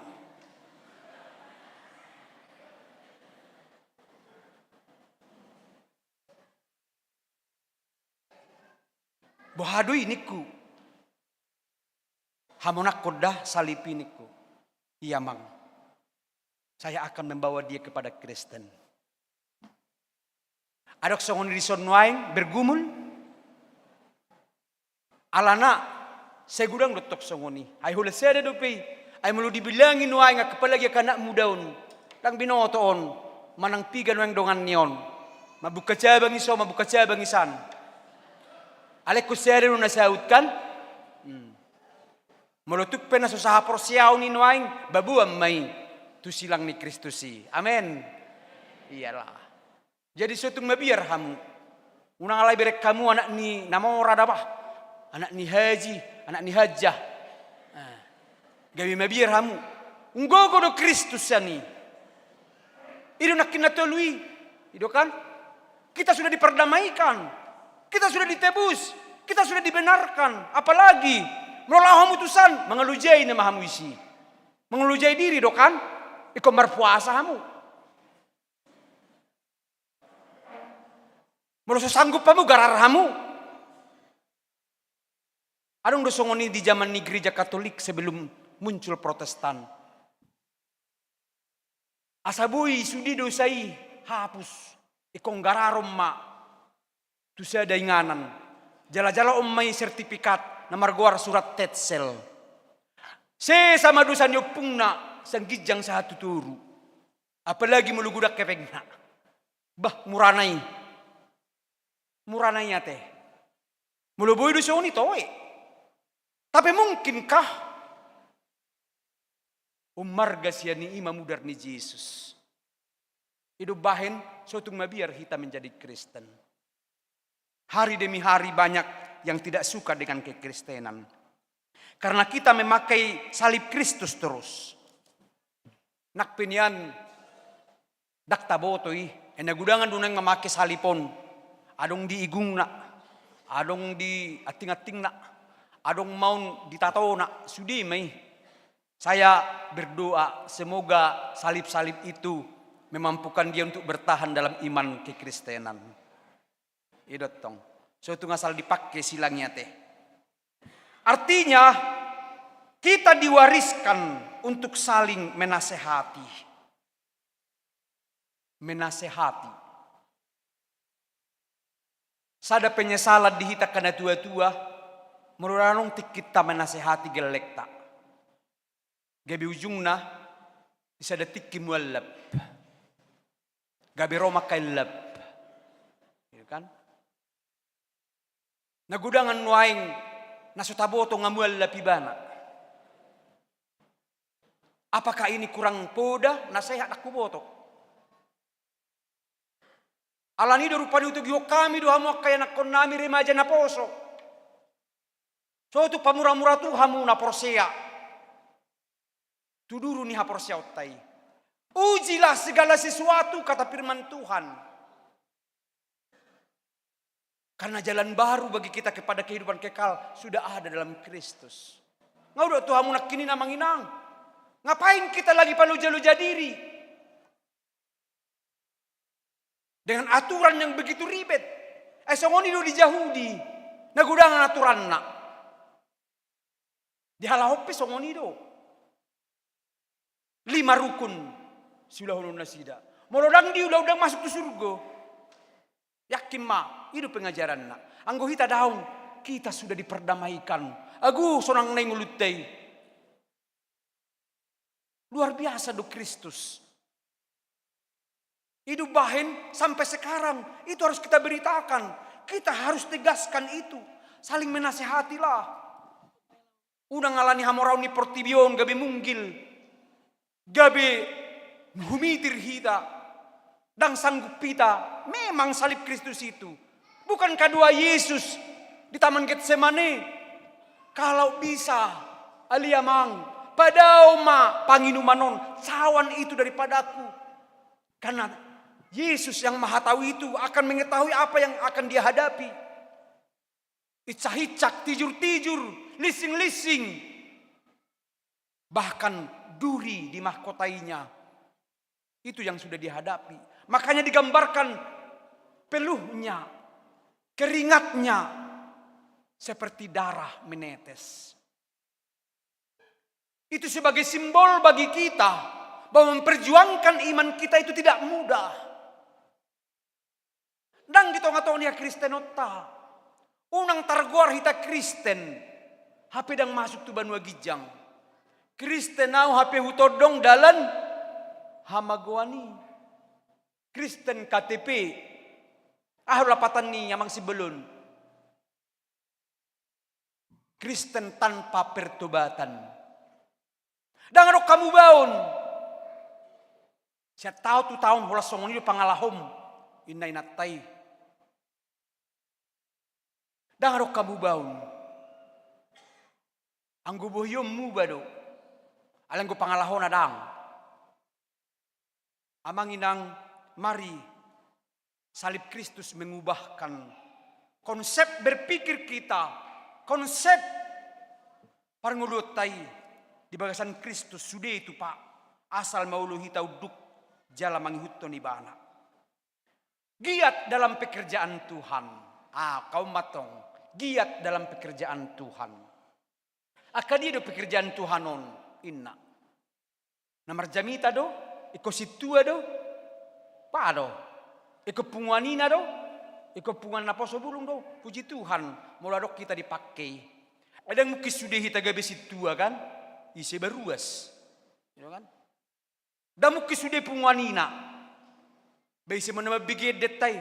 "Boha do i?" ningku. "Hamonanghon da salib i," ningku. "Iya, Amang. Saya akan membawa dia kepada Kristen." Adong songon i dison nuaeng bergumul. Alana sai godang do tong songon i. Ai holan sada dope i. Ai molo dibilangi nuaeng, apalagi angka anak muda on, ndang binoto on manang piga nuaeng donganni on. Mambuka cabang i son, mambuka cabang i san. Alai ingkon sada do na saut, kan? Hmm. Molo tung pe na so sahaporseaon i nuaeng, baboan ma i tu silang ni Kristus i. Amen. Iyalah. Jadi so tung mabiar hamu. Unang alai bereng hamu anak ni na mora da bah. Anak ni haji, anak ni hajah. Ah. Gabe mabiar hamu. Umgogo do Kristus sian i. I do nangkin na tolu i. I do kan? Kita sudah diperdamaikan. Kita sudah ditebus. Kita sudah dibenarkan. Apalagi molo laho hamu tu san, mangalojai nama hamu disi. Mangalojai diri do kan? Ingkon marpuasa hamu. Molo so sanggup hamu, garar hamu. Adong do songon i di zaman ni Gereja Katolik sebelum muncul Protestan. Asa boi sude dosa i hapus, ingkon gararon ma tu sada inganan. Jala jaloon ma i sertifikat na margoar surat Tetzel. Sesa ma dosa ni ompungna sian ginjang sahat tu toru. Apalagi molo godang hepengna. Bah, murana i. Murana i ate. Molo boi do songon i, toe. Tapi mungkinkah ummarga sian i mamudar ni Jesus? I do umbahen so tung mabiar hita menjadi Kristen. Hari demi hari banyak yang tidak suka dengan kekristenan. Karena kita memakai salib Kristus terus. Nang pe nian ndang taboto i, ai na godangan do nuaeng mamake salib on. Adong di igungna, adong di anting-antingna, adong ma on di tatona, sude ma i. Saya berdoa, semoga salib-salib itu memampukan dia untuk bertahan dalam iman kekristenan. I do tong. So tung asal dipake silang i ate. Artinya, kita diwariskan untuk saling menasehati. menasehati. Sada penyesalan di hita angka na tua-tua, molo adong tingkinta menasehati gellengta. Gabe ujungna, di sada tingki mualap. Gabe ro ma angka ellap. Gitu kan? Na godang nuaeng na so taboto nga mualap ibana. Apakah ini kurang poda? Nasehat, ndang huboto. Alani do rupani hutogihon hami do hamu angka ianakkonnami remaja naposo. So tung pamura-mura tu hamu na porsea. Tu duru ni haporseaonta i. Ujilah segala sesuatu, kata firman Tuhan. Karena jalan baru bagi kita kepada kehidupan kekal sudah ada dalam Kristus. Nga hudok tu hamu nangkin i, amang inang. Ngapain kita lagi paloja-loja diri dengan aturan yang begitu ribet? Eh, songon i do di Jahudi, na godang aturanna. Di halahon pe songon i do. Lima rukun siulahononnasida. Molo ndang diula, ndang masuk tu surgo. Yakin ma, i do pengajaranna. Anggo hita daong, kita sudah diperdamaikan. Agu, sonang nai ngolunta i. Luar biasa do Kristus. Hidup bahen sampai sekarang, itu harus kita beritakan. Kita harus tegaskan itu. Saling menasehatilah. Unang alani hamoraon ni portibi on gabe munggil, gabe humitir hita, ndang sanggup hita. Memang salib Kristus itu. Bukankah doa Yesus di Taman Getsemane, "Kalau bisa, ale Amang, padao ma panginuman on, cawan itu daripadaku." Karena Yesus yang Maha Tahu itu akan mengetahui apa yang akan dia hadapi. Icak-icak, tijur-tijur, linsing-linsing. Bahkan duri dimahkotainya. Itu yang sudah dihadapi. Makanya digambarkan peluhnya, keringatnya seperti darah menetes. Itu sebagai simbol bagi kita bahwa memperjuangkan iman kita itu tidak mudah. Ndang di tonga-tonga ni hakristenonta. Unang targoar hita Kristen, hape ndang masuk tu banua ginjang. Kristen ahu hape hutondong dalan hamagoan i. Kristen K T P. Aha do lapatan ni amang Simbolon? Kristen tanpa pertobatan. Ndang adong hamubaon. Sian taon tu taon holan songon i do pangalahom, inna inanta i. Ndang adong hamubaon. Anggo bohion muba do. Alai anggo pangalahona ndang. Amang inang, mari salib Kristus mengubahkan konsep berpikir kita, konsep parngoluonta i di bagasan Kristus. Sude tupa, asal ma olo hita unduk jala mangihuthon Ibana. Giat dalam pekerjaan Tuhan. Ah, hamu ma antong, giat dalam pekerjaan Tuhan. Angka dia do pekerjaan Tuhan on, inna? Na marjamita do, ingkon sintua do, pa do, ingkon punguan ina do, ingkon punguan naposo bulung do. Puji Tuhan, molo adong hita dipangke. Ai ndang mungkin sude hita gabe sintua kan, ise baruas. Gitu kan? Ndang mungkin sude punguan ina. Ba ise ma na mambege endenta i.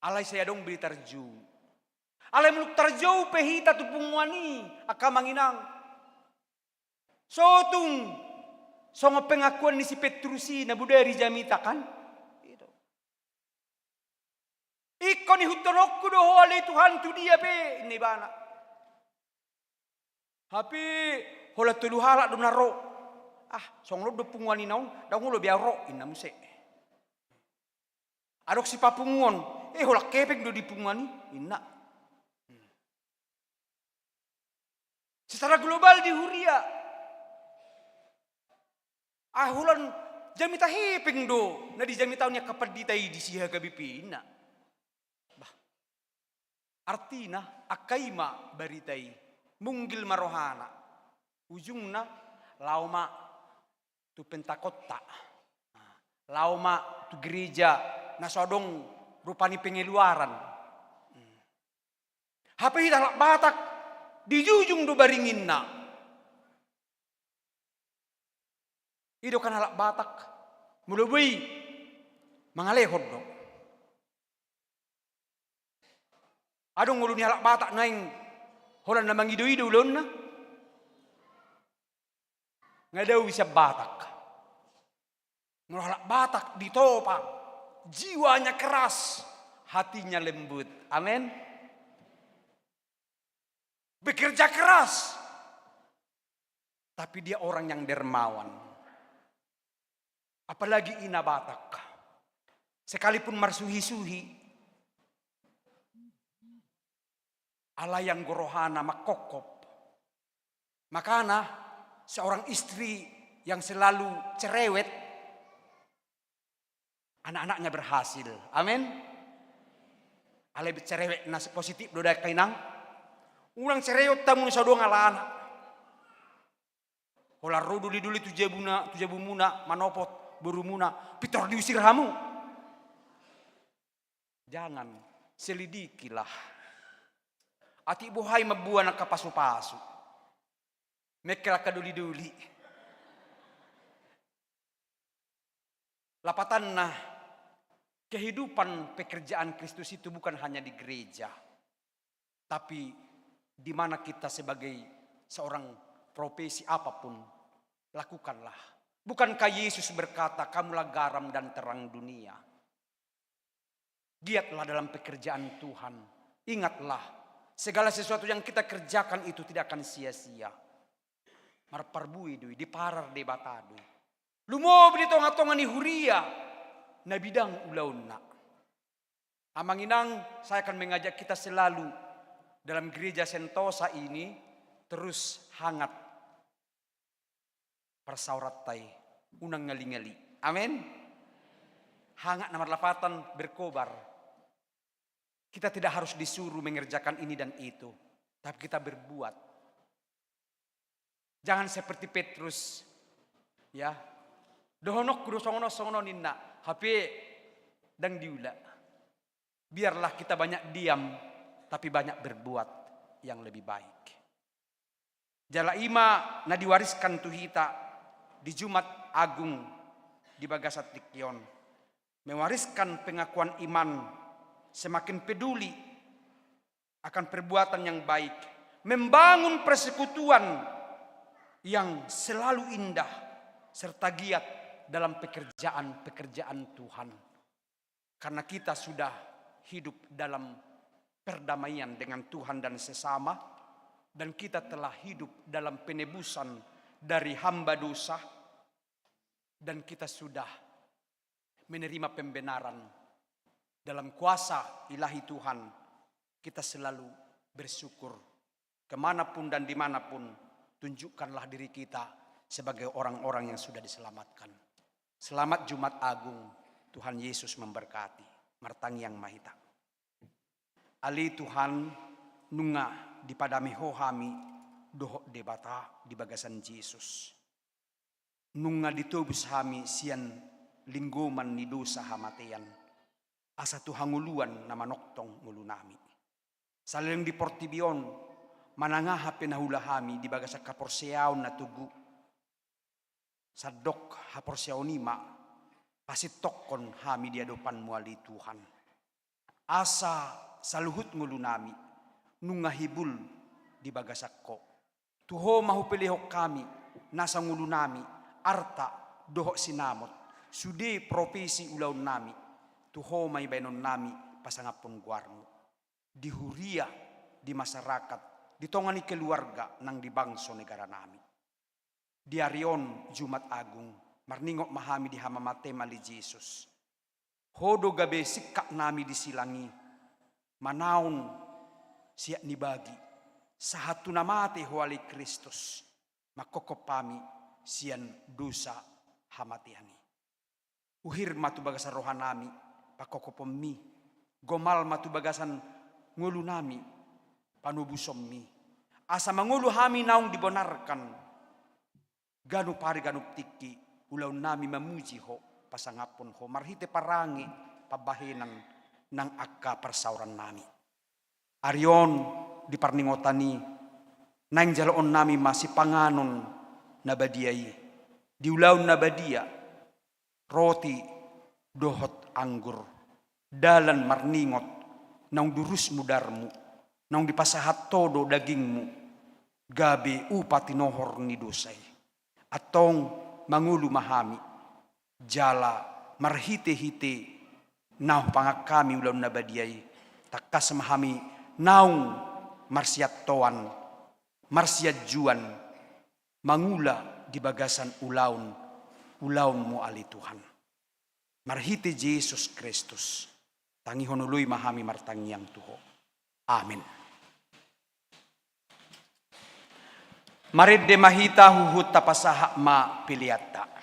Alai sai adong be tarjou. Alai molo tarjou pe hita tu punguan i, angka amang inang, so tung songon pengakuan ni si Petrus i na bodari jamita kan? Ingkon ihuthononku do ho ale Tuhan tu dia pe, inna ibana. Hape holan tolu halak do na ro. Ah, songon on do punguan ina on, ndang olo be ahu ro, inna muse. Adong sipapunguon, eh, holan hepeng do di punguan i, inna. Secara global di huria, ah, holan jamita hepeng do na dijamita ni angka pandita i di si H K B P, inna. Bah. Artina, angka i ma barita i, munggil ma rohana. Ujungna, laho ma tu Pentakosta. Nah, Laho ma tu gereja na so adong rupa ni pengeluaran. Hape hita halak Batak dijujung do baringinna. I do kan halak Batak, molo boi mangalehon do. Adong ngolu ni halak Batak naeng holan na mangido-ido ulaonna? Nga dao bisa Batak. Molo halak Batak ditopa, jiwanya keras, hatinya lembut. Amin. Bekerja keras, tapi dia orang yang dermawan. Apalagi ina Batak. Sekalipun marsuhi-suhi, alai anggo rohana mangkophop. Makana, seorang istri yang selalu cerewet, anak-anaknya berhasil. Amin. Alai cerewet na positif do da, inang. Unang cerewet hamu na so adong ala anak. Holan ro doli-doli tu jabuna, tu jabumuna, manopot borumuna, pintor diusir hamu. Jangan, selidikilah. Atik boha i mamboan angka pasu-pasu. Mengkel angka doli-doli. Lapatanna, kehidupan pekerjaan Kristus itu bukan hanya di gereja, tapi di mana kita sebagai seorang profesi apapun, lakukanlah. Bukankah Yesus berkata, "Kamulah garam dan terang dunia"? Giatlah dalam pekerjaan Tuhan. Ingatlah, segala sesuatu yang kita kerjakan itu tidak akan sia-sia. Marparbue do i, diparar Debata do i. Lumobi di tonga-tonga ni huria na bidang ulaonna. Amang inang, saya akan mengajak kita selalu dalam gereja Sentosa ini terus hangat parsaoranta i, unang ngali-ngali. Amin. Hangat na marlapatan berkobar. Kita tidak harus disuruh mengerjakan ini dan itu, tapi kita berbuat. Jangan seperti Petrus, ya. Dohononku do songon on, songon on ninna, hape ndang diula. Biarlah kita banyak diam, tapi banyak berbuat yang lebih baik. Jala i ma na diwariskan tu hita di Jumat Agung di bagasan tingki on. Mewariskan pengakuan iman, semakin peduli akan perbuatan yang baik, membangun persekutuan yang selalu indah, serta giat dalam pekerjaan-pekerjaan Tuhan. Karena kita sudah hidup dalam perdamaian dengan Tuhan dan sesama, dan kita telah hidup dalam penebusan dari hamba dosa, dan kita sudah menerima pembenaran dalam kuasa ilahi Tuhan, kita selalu bersyukur. Kemanapun dan dimanapun, tunjukkanlah diri kita sebagai orang-orang yang sudah diselamatkan. Selamat Jumat Agung, Tuhan Yesus memberkati. Martangiang ma hita. Ale Tuhan, nunga dipadame Ho hami dohot Debata di bagasan Jesus. Nunga ditobus hami sian linggoman ni dosa hamatean, asa tu hangoluan na manongtong ngolunami. Saleleng di portibi on, manang aha pe na huula hami di bagasan haporseaon na togu, sandok haporseaon i ma pasintongkon hami di adopanMu, ale Tuhan. Asa saluhut ngolunami nunga hibul di bagasan Ho. Tu Ho ma hupelehon hami nasa ngolunami, arta dohot sinamot, sude profesi ulaonnami, tu Ho ma ibaenonnami pasangaphon goarMu. Di huria, di masyarakat, di tonga ni keluarga nang di bangso negaranami. Di ari on Jumat Agung, marningot ma hami di hamamateM, ale Jesus. Ho do gabe singkapnami di silang i, manaon siat ni bagi, sahat tu na mate Ho, ale Kristus, mangkophop hami sian dosa hamatean i. Uhir ma tu bagasan rohanami pangkophopon-Mi, gomal ma tu bagasan ngolunami panobuson-Mi, asa mangolu hami naung dibonarkan ganup ari ganup tingki ulaonnami mamuji Ho, pasangaphon Ho marhite parange pambahenan nang angka parsaorannami. Ari on di parningotan i, naeng jaloonnami ma sipanganon na badia i, di ulaon na badia, roti dohot anggur, dalan marningot, naung durus mudarmu, naung dipasahat Ho do dagingmu, gabe upa tinohor ni dosa i. Antong mangolu ma hami, jala marhitehite na hupangan hami ulaon na badia i, tangkas ma hami naung marsiantoan, marsianjuan, mangula di bagasan ulaon, ulaonmu ale Tuhan. Marhite Jesus Kristus, tangihon oloi ma hami martangiang tu Ho. Amen. Marende ma hita huhut tapasahat ma peleanta.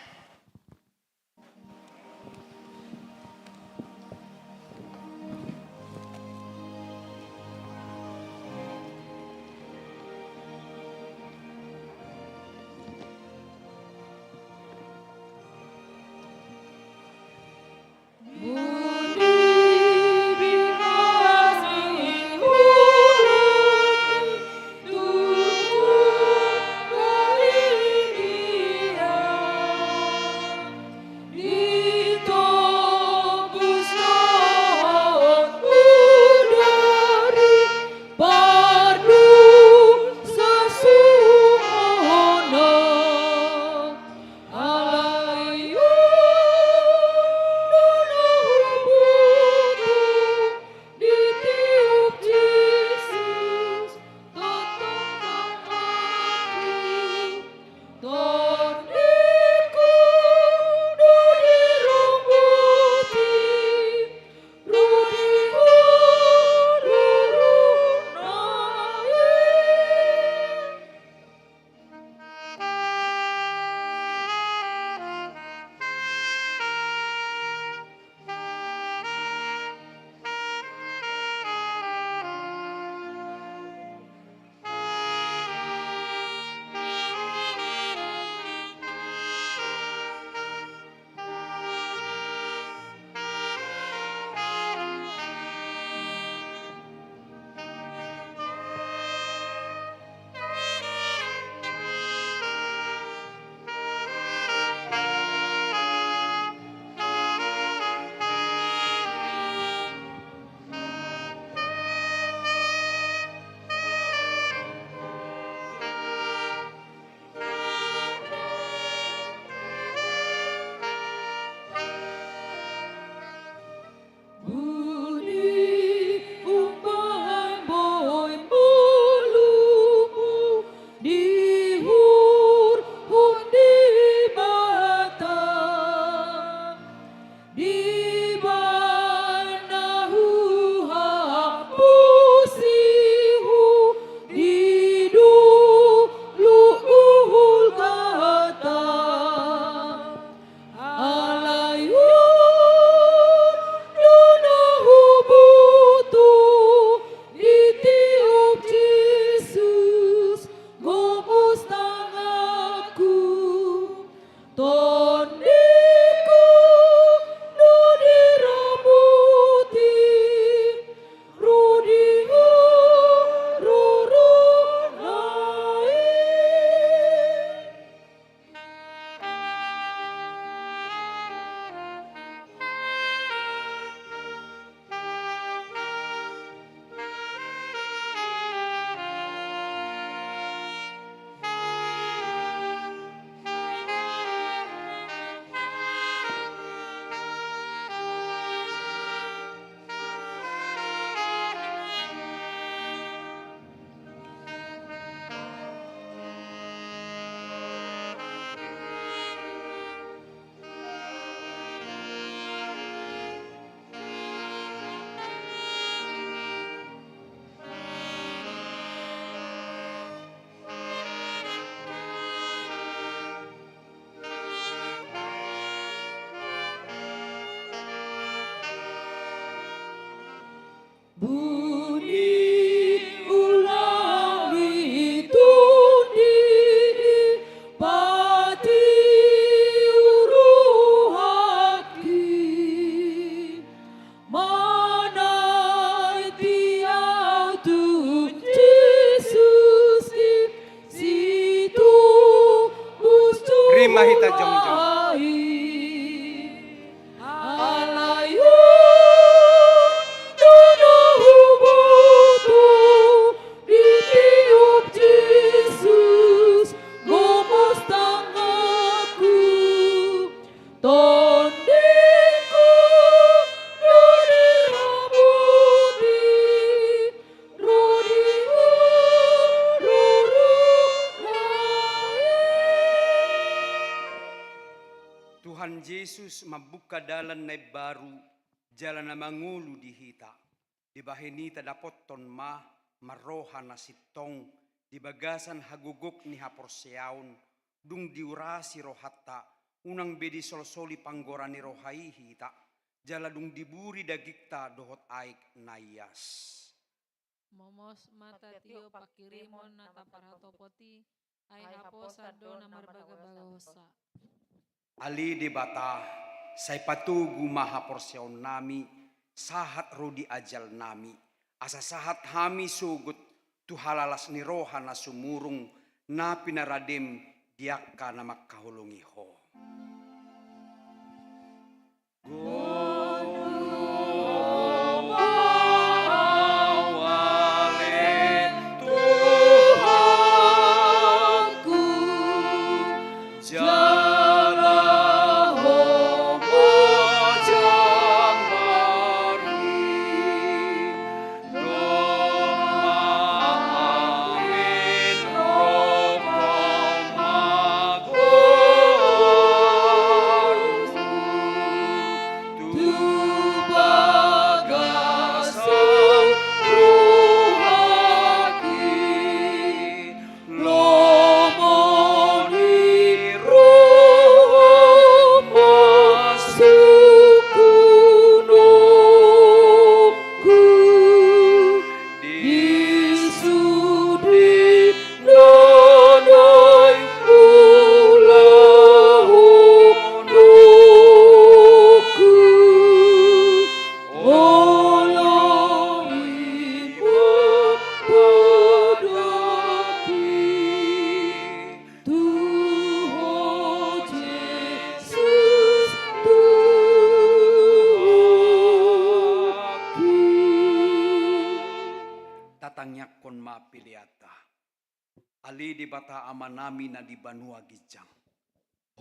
Ma hita jongjong. Alai on do na huboto, ditiop Jesus gomos tanganku. Tondingku do diramoti, ro di ho ruru na i. Tuhan Jesus mambuka dalan na imbaru jala na mangolu di hita. Dibahen i tadapothon ma marroha na sintong di bagasan hagogok ni haporseaon, dung diurasi rohanta, unang be disolsoli panggora ni roha i hita, jala dung diburi dagingta dohot aek na ias. Momos ma tatiop panghirimon na taparhatopot i, ai haposan do na marbagabagaonsa. Ale Debata, sai patogu ma haporseaonnami, sahat ro di ajalnami, asa sahat hami sogot tu halalas ni roha na sumurung, na pinaradem di angka na mangkaholongi Ho. Tatangiangkon ma peleanta. Ale Debata Amanami na di banua ginjang,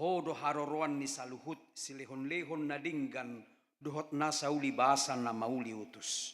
Ho do haroroan ni saluhut silehonlehon na denggan dohot na sauli basa na mauliutus.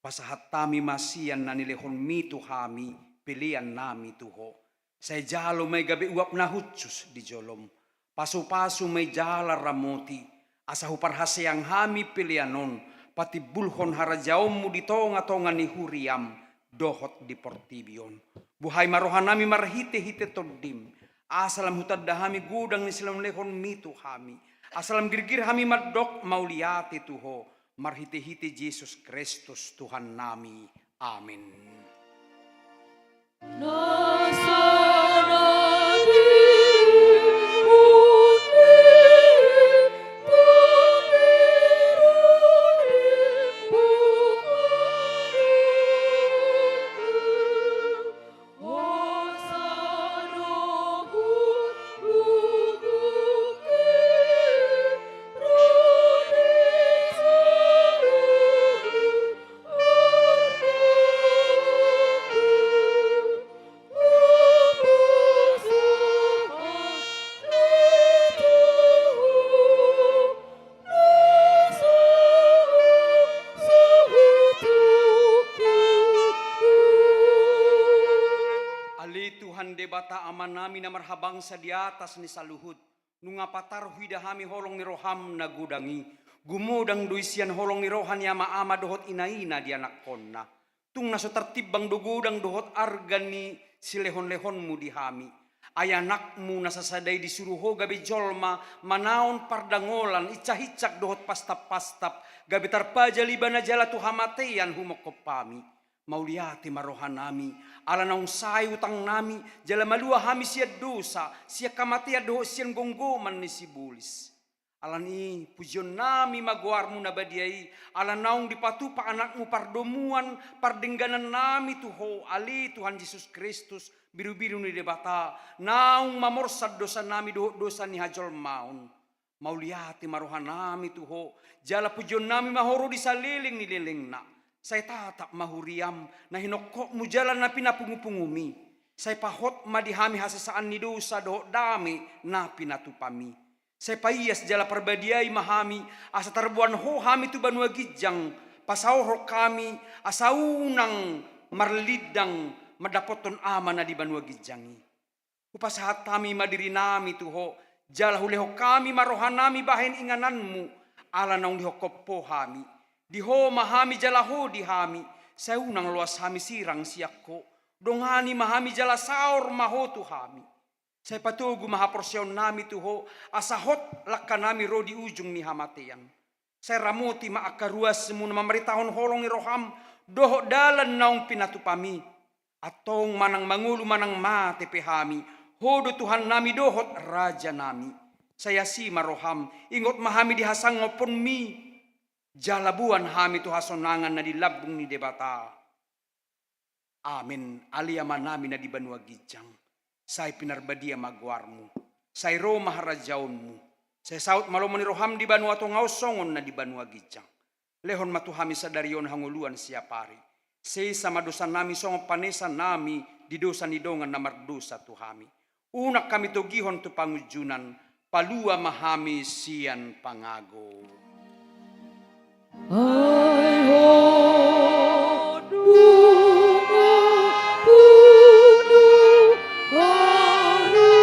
Pasahat hami ma sian na nilehonmi tu hami peleannami tu Ho. Sai jalo ma i gabe uap na hushus di jolom. Pasupasu ma i jala ramoti, asa huparhaseang hami pelean on patimbulhon harajaonmu di tongatonga ni huriam dohot di portibi on. Buhai ma rohanami marhitehite Tondim, asa lam hutanda hami godang ni silehonlehonmi tu hami, asa lam girgir hami mandok mauliate tu Ho, marhitehite Jesus Kristus Tuhannami. Amen. Ale Tuhan Debata Amanami na marhabangsa di atas ni saluhut, nunga patar huida hami holong ni roham na godang i. Gumodang do i sian holong ni roha ni amaama dohot inaina di anakkonna. Tung na so tartimbang do godang dohot arga ni silehonlehonmu di hami. Ai anakmu na sasada i disuru Ho gabe jolma, manaon pardangolan, insahinsak dohot pastappastap, gabe tarpajal ibana jala tu hamatean humongkop hami. Mauliate ma rohanami, ala naung sae utangnami, jala malua hami sian dosa, sian hamatean dohot sian gomgoman ni sibolis. Alani i, pujionnami ma goarmu na badia i, ala naung dipatupa anakmu pardomuan, pardengganannami tu ho, ale Tuhan Jesus Kristus, birubiru ni Debata, naung mamorsan dosanami dohot dosa ni hajolmaon. Mauliate ma rohanami tu ho, jala pujionnami ma ho ro di saleleng ni lelengna. Sai tatap ma huriam, na hinongkopmu jala na pinapungupungumi. Sai pahot ma di hami hasesaan ni dosa dohot dame na pinatupami. Sai paias jala parbadiai ma hami, asa tarboan ho hami tu banua ginjang, pasaorhon hami, asa unang marlindang mandapothon Ama na di banua ginjang i. Hupasahat hami ma dirinami tu ho, jala hulehon hami ma rohanami bahen ingananmu, ala naung dihongkop ho hami. Di ho ma hami jala ho di hami, sai unang loas hami sirang sian ho. Dongani ma hami jala saor ma ho tu hami. Sai patogu ma haporseaonnami tu ho, asa hot langkanami ro di ujung ni hamatean. Sai ramoti ma angka ruasmu na mamaritahon holong ni roham, dohot dalan naung pinatupami. Antong manang mangolu manang mate pe hami, ho do Tuhannami dohot Rajanami. Sai asi ma roham, ingot ma hami di hasangapmi, jala boan hami tu hasonangan na di lambung ni Debata. Amen. Ale Amanami na di banua ginjang, sai pinarbadia ma goarmu, sai ro ma harajaonmu, sai saut ma lomo ni roham di banua tonga on songon na di banua ginjang. Lehon ma tu hami sadari on hangoluan siapari. Sesa ma dosanami songon panesanami di dosa ni dongan na mardosa tu hami. Unang hami togihon tu pangunjunan, palua ma hami sian pangago. Ai ho do na punu harosumu.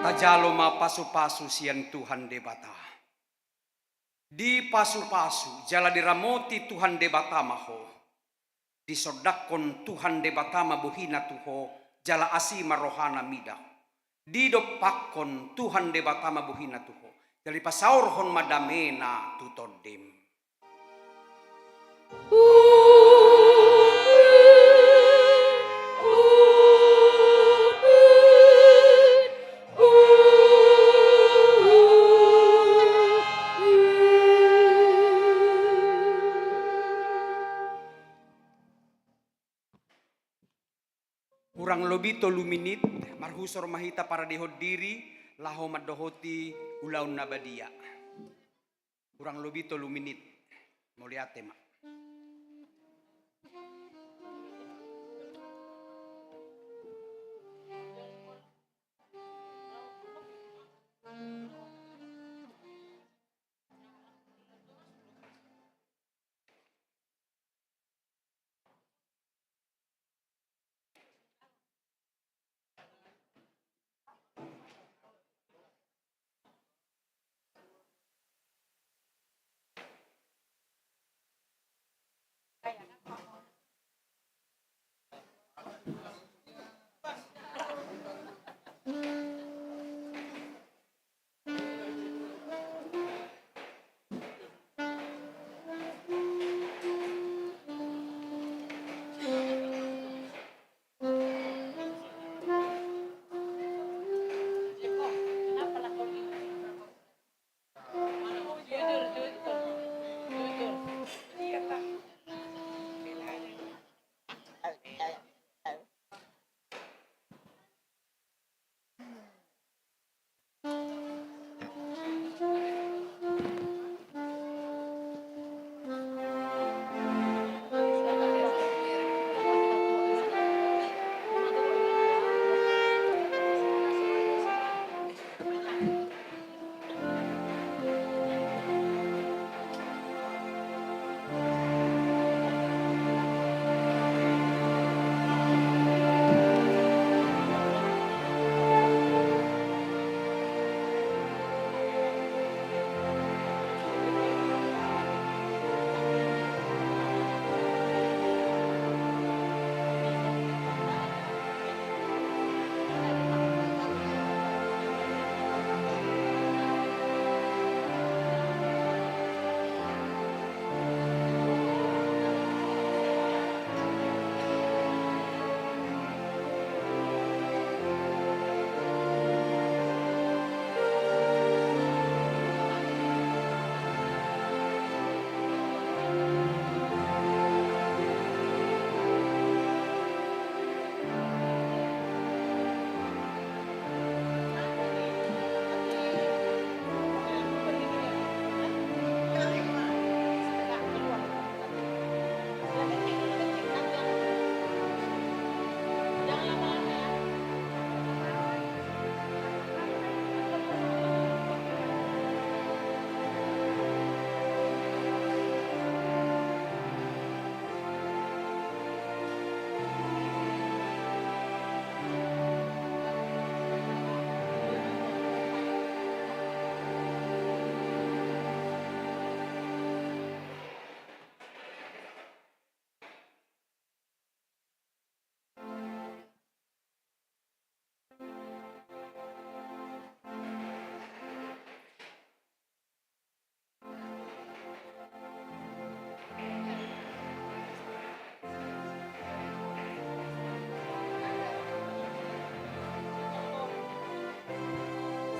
Tajalo ma pasupasu sian Tuhan Debata. Dipasupasu jala diramoti Tuhan Debata ma ho. Disondangkon Tuhan Debata ma bohina tu ho, jala asi ma rohana mida ho. Didompakkon Tuhan Debata ma bohina tu ho, jala dipasaorhon ma damena tu tondim. Hurang lobi tolu minit, marhusor ma hita paradehon diri, laho mandohoti ulaon na badia. Hurang lobi tolu minit. Mauliate ma.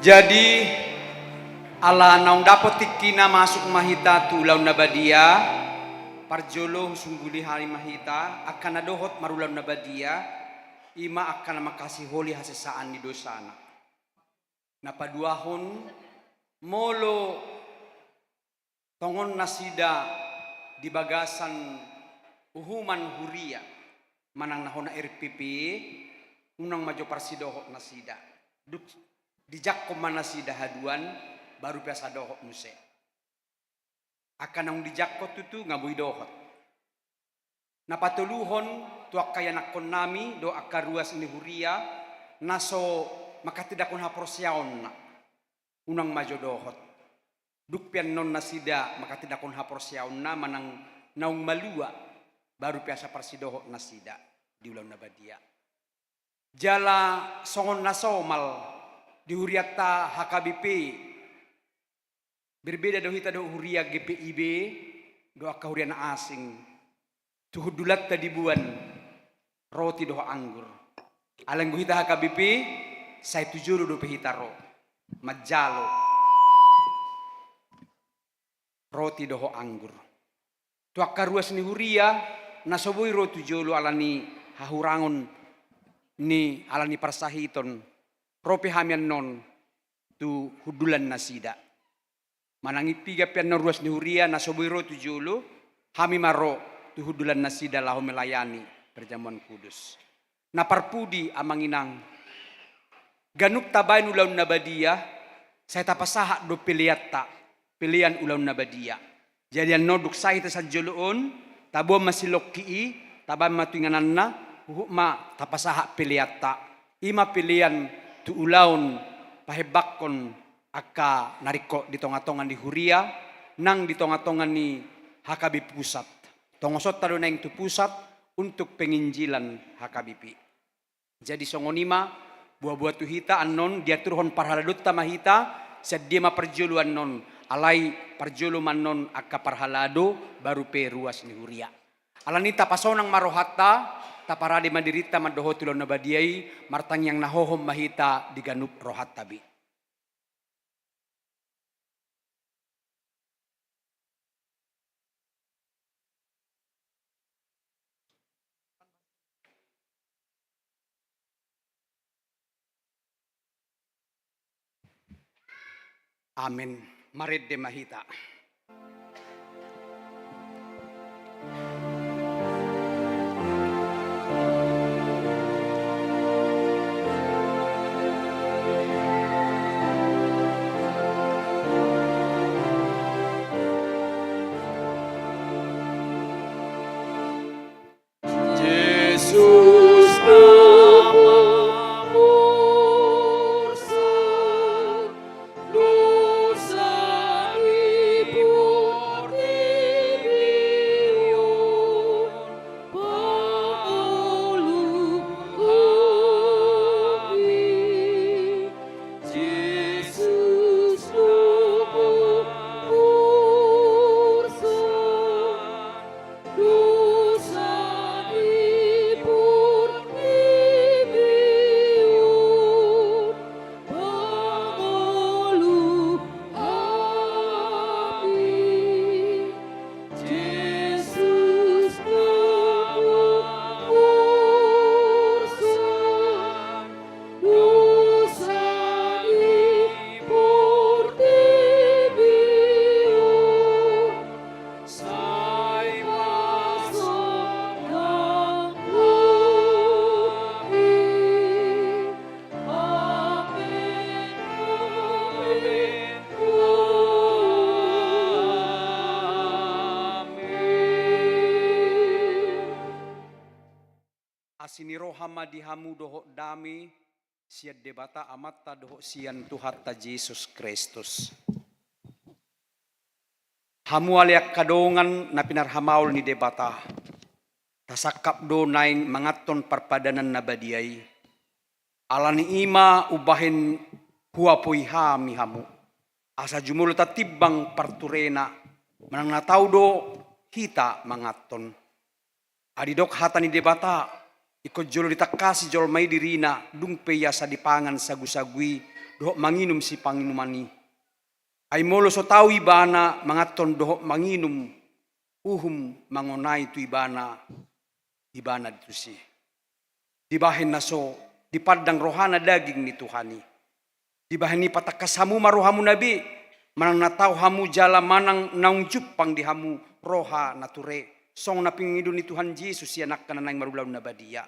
Jadi, ala naung dapot tingkina masuk ma hita tu ulaon na badia, parjolo husungguli hami ma hita, angka na dohot marulaon na badia, i ma angka na mangkasiholi hasesaan ni dosana. Na paduahon, molo tongon nasida di bagasan uhuman huria manang na hona R P P, unang ma jo parsidohot nasida. Dung dijangkon ma nasida haduan, baru pe asa dohot muse. Angka naung dijangkon tutu nga boi dohot. Na patoluhon, tu angka ianakkonnami dohot angka ruas ni huria na so manghatindanghon haporseaonna, unang ma jo dohot. Dung pe annon nasida manghatindanghon haporseaonna manang naung malua, baru pe asa parsidohot nasida di ulaon na badia. Jala songon na somal di hurianta H K B P, berbeda do hita dohot huria G P I B dohot angka huria na asing. Tu hundulanta diboan roti dohot anggur. Alai anggo hita H K B P, sai tu jolo dope hita ro manjalo roti dohot anggur. Tu angka ruas ni huria na so boi ro tu jolo ala ni hahurangon ni, ala ni parsahiton, ro pe hami annon tu hundulan nasida. Manang i piga pe annon ruas ni huria na so boi ro tu jolo, hami ma ro tu hundulan nasida laho melayani perjamuan kudus. Na parpudi, amang inang, ganup tabaen ulaon na badia, sai tapasahat do peleanta, pelean ulaon na badia. Jadi annon dung sae hita sanjolo on, taboan ma silongki i, tabaen ma tu ingananna, huhut ma tapasahat peleanta. I ma pelean tu ulaon pahembangkon angka na ringkot di tongatonga ni huria, nang di tongatonga ni H K B P pusat. Tongosonta do naeng tu pusat untuk penginjilan H K B P. Jadi songon i ma, boaboa tu hita annon diaturhon parhaladonta ma hita, sian dia ma parjolo annon, alai parjolo ma annon angka parhalado, baru pe ruas ni huria. Ala ni i tapasonang ma rohanta, taparade ma dirinta mandohoti ulaon na badia i, martangiang na hohom ma hita di ganup rohanta be. Amen. Marende ma hita. Jesus na mamursan dosa ni portibi on, pangolu hami. Jesus na mamursan dosa ni portibi on, pangolu hami. Jesus na mamursan dosa ni portibi on, sai pasonang hami. Amen, amen, amen. Asi ni roha ma di hamu dohot dame sian Debata Amanta dohot sian Tuhanta Jesus Kristus. Hamu ale angka dongan na pinarhamaol ni Debata, tasangkap do naeng manganhon parpadanan na badia i. Ala ni i ma umbahen huapoi hami hamu, asa jumolo tatimbang parturena, manang na tau do hita manganhon. Adi didok hata ni Debata, ingkon jolo ditangkasi jolma i dirina, dung pe ia asa dipangan sagusagu i, dohot manginum sipanginuman i. Ai molo so tau ibana manganhon dohot manginum uhum mangonai tu ibana, ibana tusi. Dibahen na so dipandang rohana daging ni Tuhan i. Dibahen i patangkas hamu ma rohamuna be, manang na tau hamu jala manang naung jumpang di hamu roha na ture, songon na pinangido ni Tuhan Jesus sian angka na naeng marulaon na badia.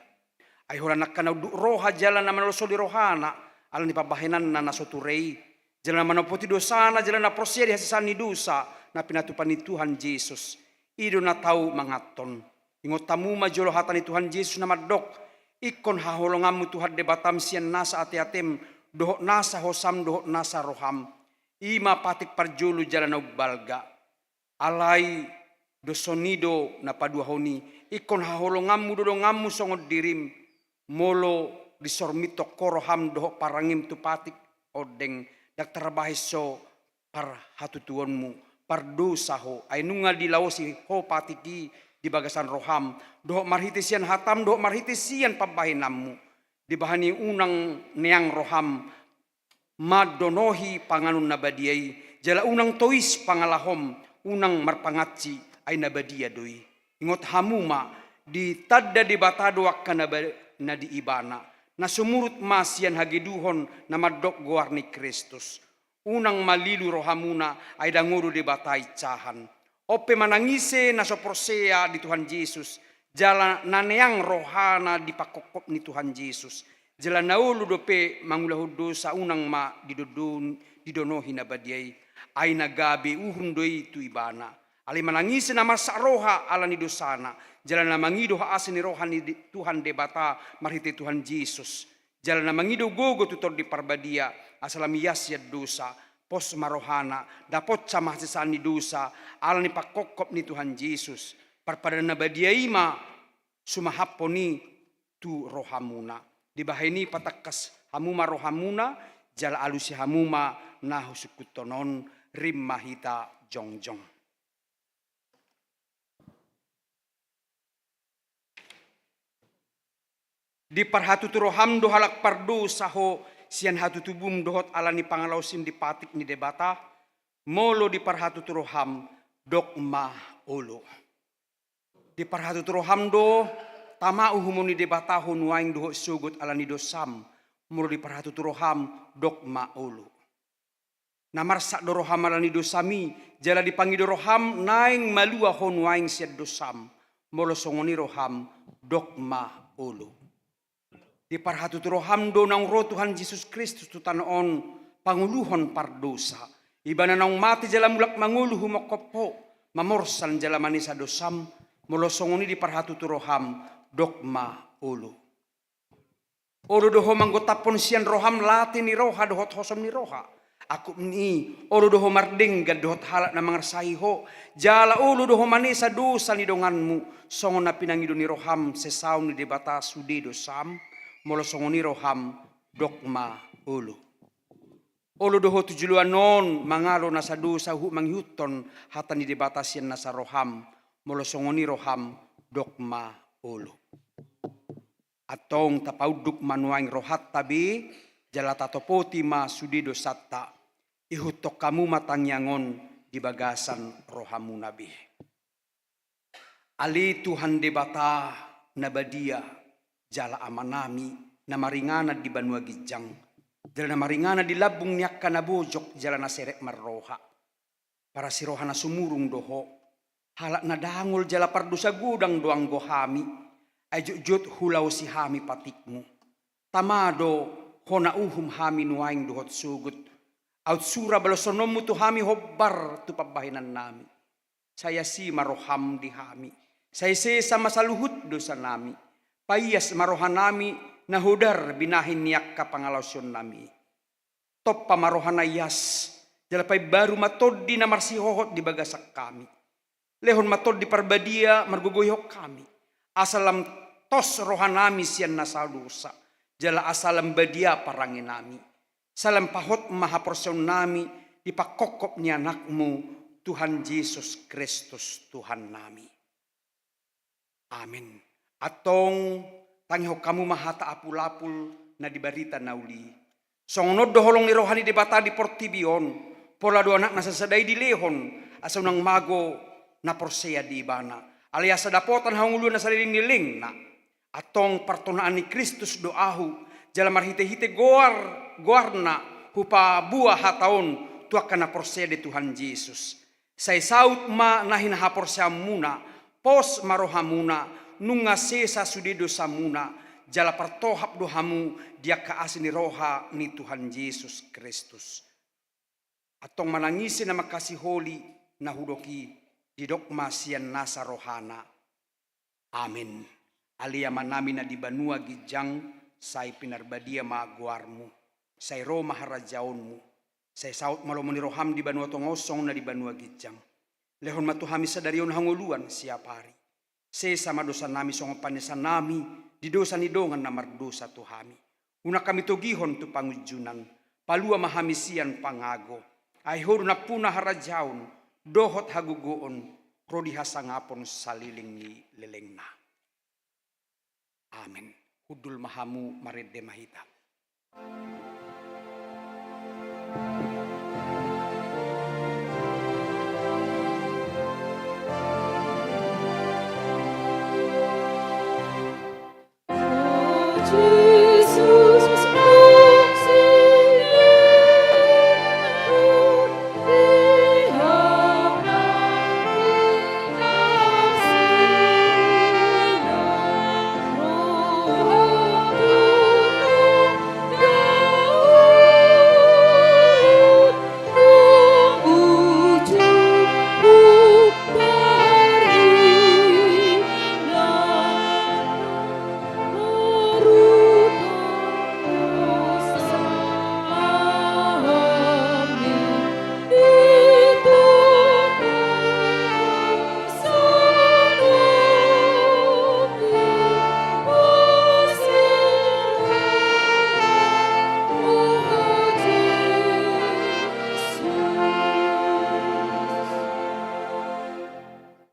Ai holan angka na unduk roha jala na manolsoli rohana, ala ni pambahenanna na so ture i, jala na manopoti dosana, jala na porsea di hasesaan ni dosa na pinatupa ni Tuhan Jesus, i do na tau manganhon. Ingot hamu ma jolo hata ni Tuhan Jesus na mandok: Ingkon haholonganmu Tuhan Debatam sian nasa ateatem, dohot nasa hosam, dohot nasa roham. I ma patik parjolo jala na umbalga. Alai doshon i do na paduahon i: Ingkon haholonganmu do donganmu songon dirim. Molo disormithon ho roham dohot parangim tu patik ondeng, ndang tarbahen so parhatutuonmu, pardosa ho, ai nunga dilaosi ho patik i di bagasan roham, dohot marhite sian hatam, dohot marhite sian pambahenanmu. Dibahen i unang neang roham mandonohi panganon na badia i, jala unang tois pangalahom, unang marpangansi, ai na badia do i. Ingot hamu ma, ditanda Debata do angka na ba-, na di ibana. Na sumurut ma sian hageduhon na mandok goar ni Kristus. Unang malilu rohamuna, ai ndang olo Debata insahan. On pe manang ise na so porsea di Tuhan Jesus, jala na neang rohana di pangkophop ni Tuhan Jesus, jala na olo dope mangulahon dosa, unang ma didondon-, didonohi na badia i, ai na gabe uhum do i tu ibana. Alai manang ise na marsak roha ala ni dosana, jala na mangido haasi ni roha ni De-, Tuhan Debata marhite Tuhan Jesus, jala na mangido gogo tu Tondi Parbadia, asa lam ias sian dosa, pos ma rohana, dapothon ma hasesaan ni dosa, ala ni pangkophop ni Tuhan Jesus. Parpadan na badia i ma sumahaphon i tu rohamuna. Dibahen i patangkas hamu ma rohamuna, jala alusi hamu ma na husungkunhon on, rim ma hita jongjong. Diparhatutu roham do halak pardosa ho sian hatutubum dohot ala ni pangalaosim di patik ni Debata? Molo diparhatutu roham, dok ma olo. Diparhatutu roham do, tama uhumon ni Debata ho nuaeng dohot sogot ala ni dosam? Molo diparhatutu roham, dok ma olo. Na marsak do roham ala ni dosam i, jala dipangido roham naeng malua ho nuaeng sian dosam? Molo songon i roham, dok ma olo. Diparhatutu roham do naung ro Tuhan Jesus Kristus tu tano on pangoluhon pardosa. Ibana naung mate jala mulak mangolu humongkop ho, mamorsan jala manesa dosam? Molo songon i diparhatutu roham, dok ma olo. Olo do ho manggontaphon sian roham late ni roha dohot hosom ni roha. Angkup ni i, olo do ho mardenggan dohot halak na mangarsai ho, jala olo do ho manesa dosa ni donganmu, songon na pinangido ni roham sesaon ni Debata sude dosam? Molo songon i roham, dok ma olo. Olo do ho tu joloan on mangalo nasa dosa huhut mangihuthon hata ni Debata sian nasa roham? Molo songon i roham, dok ma olo. Antong tapaunduk ma nuaeng rohanta be, jala tatopoti ma sude dosanta. Ihuthon hamu ma tangiang on di bagasan rohamuna be. Ale Tuhan Debata na badia, jala Amanami, na maringanan di banua ginjang, jala na maringanan di lambung ni angka na bojok jala na serep marroha. Parasi roha na sumurung do ho. Halak na dangol jala pardosa godang do anggo hami. Ai jotjot hulaosi hami patikmu. Tama do ho na uhum hami nuaeng dohot sogot. Aut sura baloshononmu tu hami hombar tu pambahenannami. Sai asi ma roham di hami. Sai sesa ma saluhut dosanami. Paias ma rohanami na hodar binahen ni angka pangalaosionnami. Tompa ma roha na ias, jala paimbaru ma tondi na marsihohot di bagasan hami. Lehon ma Tondi Parbadia margogoihon hami, asa lam tos rohanami sian nasa dosa, jala asa lam badia parangenami. Sai lam pahot ma haporseaonnami di pangkophop ni Anakmu, Tuhan Jesus Kristus, Tuhannami. Amen. Antong tangihon hamu ma hata apulapul na di Barita na Uli. Songon on do holong ni roha ni Debata di portibi on, pola do Anakna sasada i dilehon, asa unang mago na porsea di Ibana. Alai asa dapotan hangoluan na saleleng ni lelengna. Antong partonaan ni Kristus do ahu, jala marhitehite goar, goarna hupaboa hata on tu angka na porsea di Tuhan Jesus. Sai saut ma na hinahaporseaonmuna, pos ma rohamuna, nunga sesa sude dosamuna, jala partohap do hamu di angka asi ni roha ni Tuhan Jesus Kristus. Antong manang ise na mangkasiholi na hudok i, didok ma sian nasa rohana. Amen. Ale Amanami na di banua ginjang, sai pinarbadia ma goarmu. Sai ro ma harajaonmu. Sai saut ma lomo ni roham di banua tonga on songon na di banua ginjang. Lehon ma tu hami sadari on hangoluan siapari. Sesa ma dosanami songon panesanami di dosa ni dongan na mardosa tu hami. Unang hami togihon tu pangunjunan, palua ma hami sian pangago. Ai Ho do nampuna harajaon, dohot hagogoon, ro di hasangapon saleleng ni lelengna. Amen. Hundul ma hamu, marende ma hita.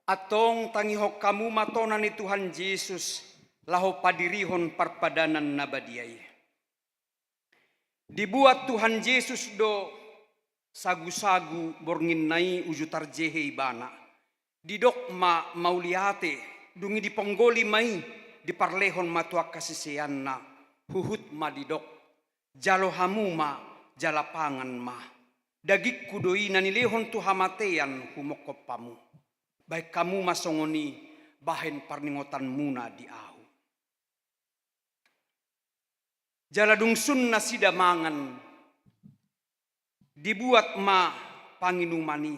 Antong tangihon hamu ma tona ni Tuhan Jesus, laho padirihon parpadanan na badia i. Dibuat Tuhan Jesus do sagusagu bornginna i uju tarjehe ibana. Didok ma mauliate, dung i diponggoli ma i, diparlehon ma tu angka siseanna, huhut ma didok: Jalo hamu ma, jala pangan ma. Dagingku do i na nilehon tu hamatean humongkop hamu. Bahen hamu ma songon i, bahen parningotanmuna di ahu. Jala dung sun nasida mangan, dibuat ma panginuman i.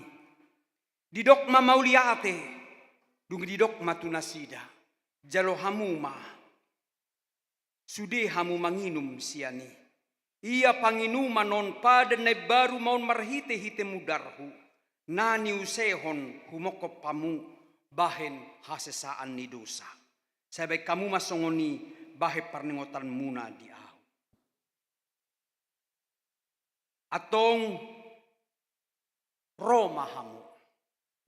Didok ma mauliate, dung i didok ma tu nasida: Jalo hamu ma, sude hamu manginum sian i. Ia panginuman on padan na imbaru ma on marhitehite mudarhu, na niusehon humongkop hamu bahen hasesaan ni dosa. Sai bahen hamu ma songon i, bahen parningotanmuna di ahu. Antong ro ma hamu,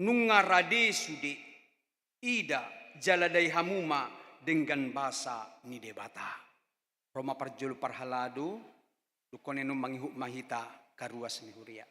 nunga rade sude, ida jala dai hamu ma denggan basa ni Debata. Ro ma parjolo parhalado, dungkon i annon mangihut ma hita karuas ni huria.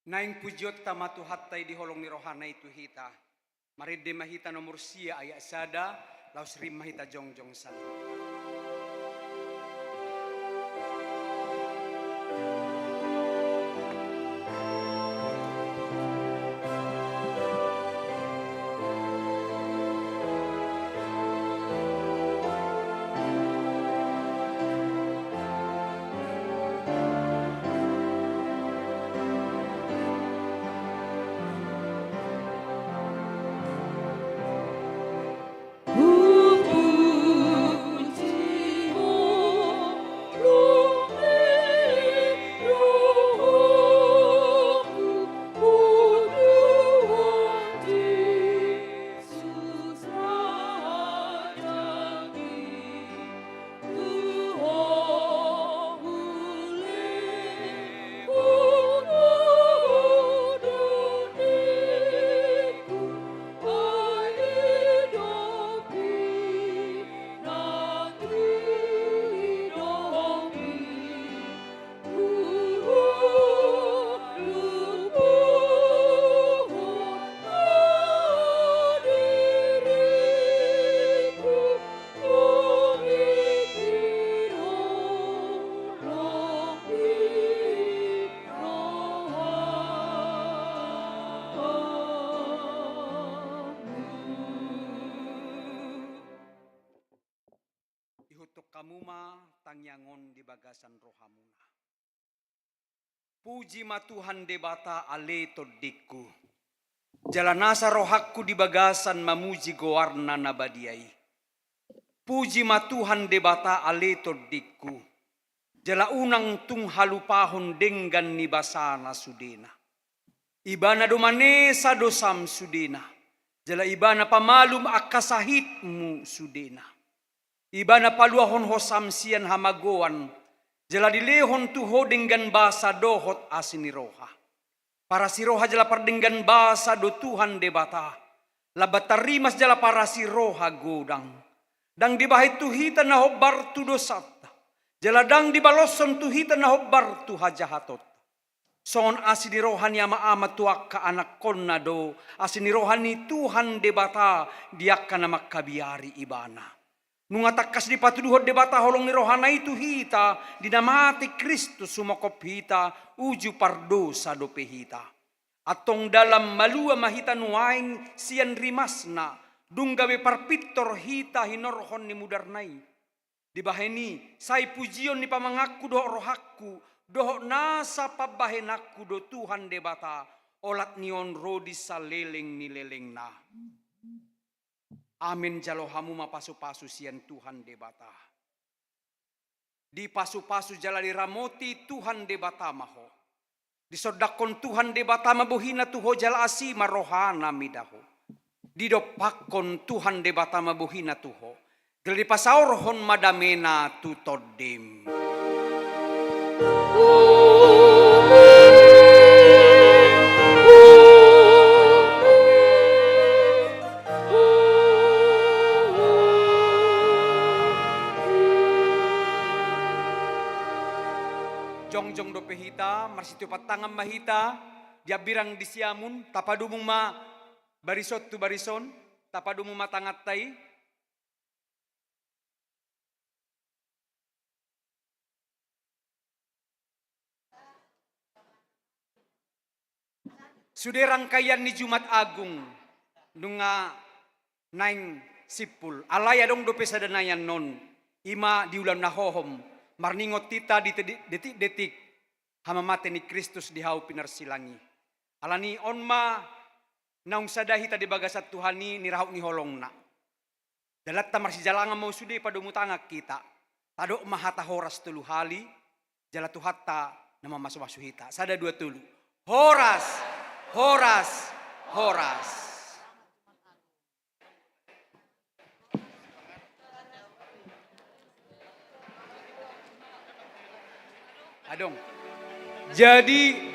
Naeng pujionta ma Tuhanta i di holong ni rohana i tu hita. Marende ma hita nomor sia ayat sada, laos rap ma hita jongjong sahali. Ihuthon hamu ma tangiang on di bagasan rohamuna. Puji ma Tuhan Debata ale tondingku. Jala nasa rohangku di bagasan mamuji goarna na badia i. Puji ma Tuhan Debata ale tondingku. Jala unang tung halupahon denggan ni basana sudena. Ibana do manesa dosam sudena. Jala ibana pamalum angka sahitmu sudena. Ibana paluahon hosam sian hamagoan, jala dilehon tu ho denggan basa dohot asi ni roha. Parasi roha jala pardenggan basa do Tuhan Debata, lambat tarrimas jala parasi roha godang. Ndang dibahen tu hita na hombar tu dosanta, jala ndang dibaloshon tu hita na hombar tu hajahatonta. Songon asi ni roha ni ama-ama tu angka anakkonna do asi ni roha ni Tuhan Debata di angka na mangkabiari ibana. Nunga tangkas dipatuduhon Debata holong ni rohana i tu hita, di na mate Kristus humongkop hita, uju pardosa dope hita. Antong dalan malua ma hita nuaeng sian rimasna, dung gabe parpintor hita hinorhon ni mudarna i. Dibahen i, sai pujion ni pamanganku dohot rohangku, dohot nasa pambahenanku do Tuhan Debata, olat ni on ro di saleleng ni lelengna. Amen. Jalo hamu ma pasu-pasu sian Tuhan Debata. Dipasu-pasu jala diramoti Tuhan Debata ma ho. Disondangkon Tuhan Debata ma bohina tu ho jala asi ma rohana mida ho. Didompakkon Tuhan Debata ma bohina tu ho. Jala dipasaorhon ma damena tu tondim. Jongjong dope hita, marsitiopan tangan ma hita, di hambirang di siamun, tapadomu ma barison tu barison, tapadomu ma tanganta i. Sude rangkaian ni Jumat Agung, nunga naeng simpul. Alai adong dope sada na i annon, i ma di ulaon na hohom, marningot hita di tedi-, detik-detik hamamate ni Kristus di hau pinarsilang i. Alani on ma naung sada hita di bagasan Tuhan i ni rahut ni holongna. Dalanta marsijalangan ma sude, padomu tangan hita. Tadok ma hata horas tolu hali, jala Tuhanta na mamasu-masu hita. Sada, dua, tolu. Horas, horas, horas. Adong. Jadi,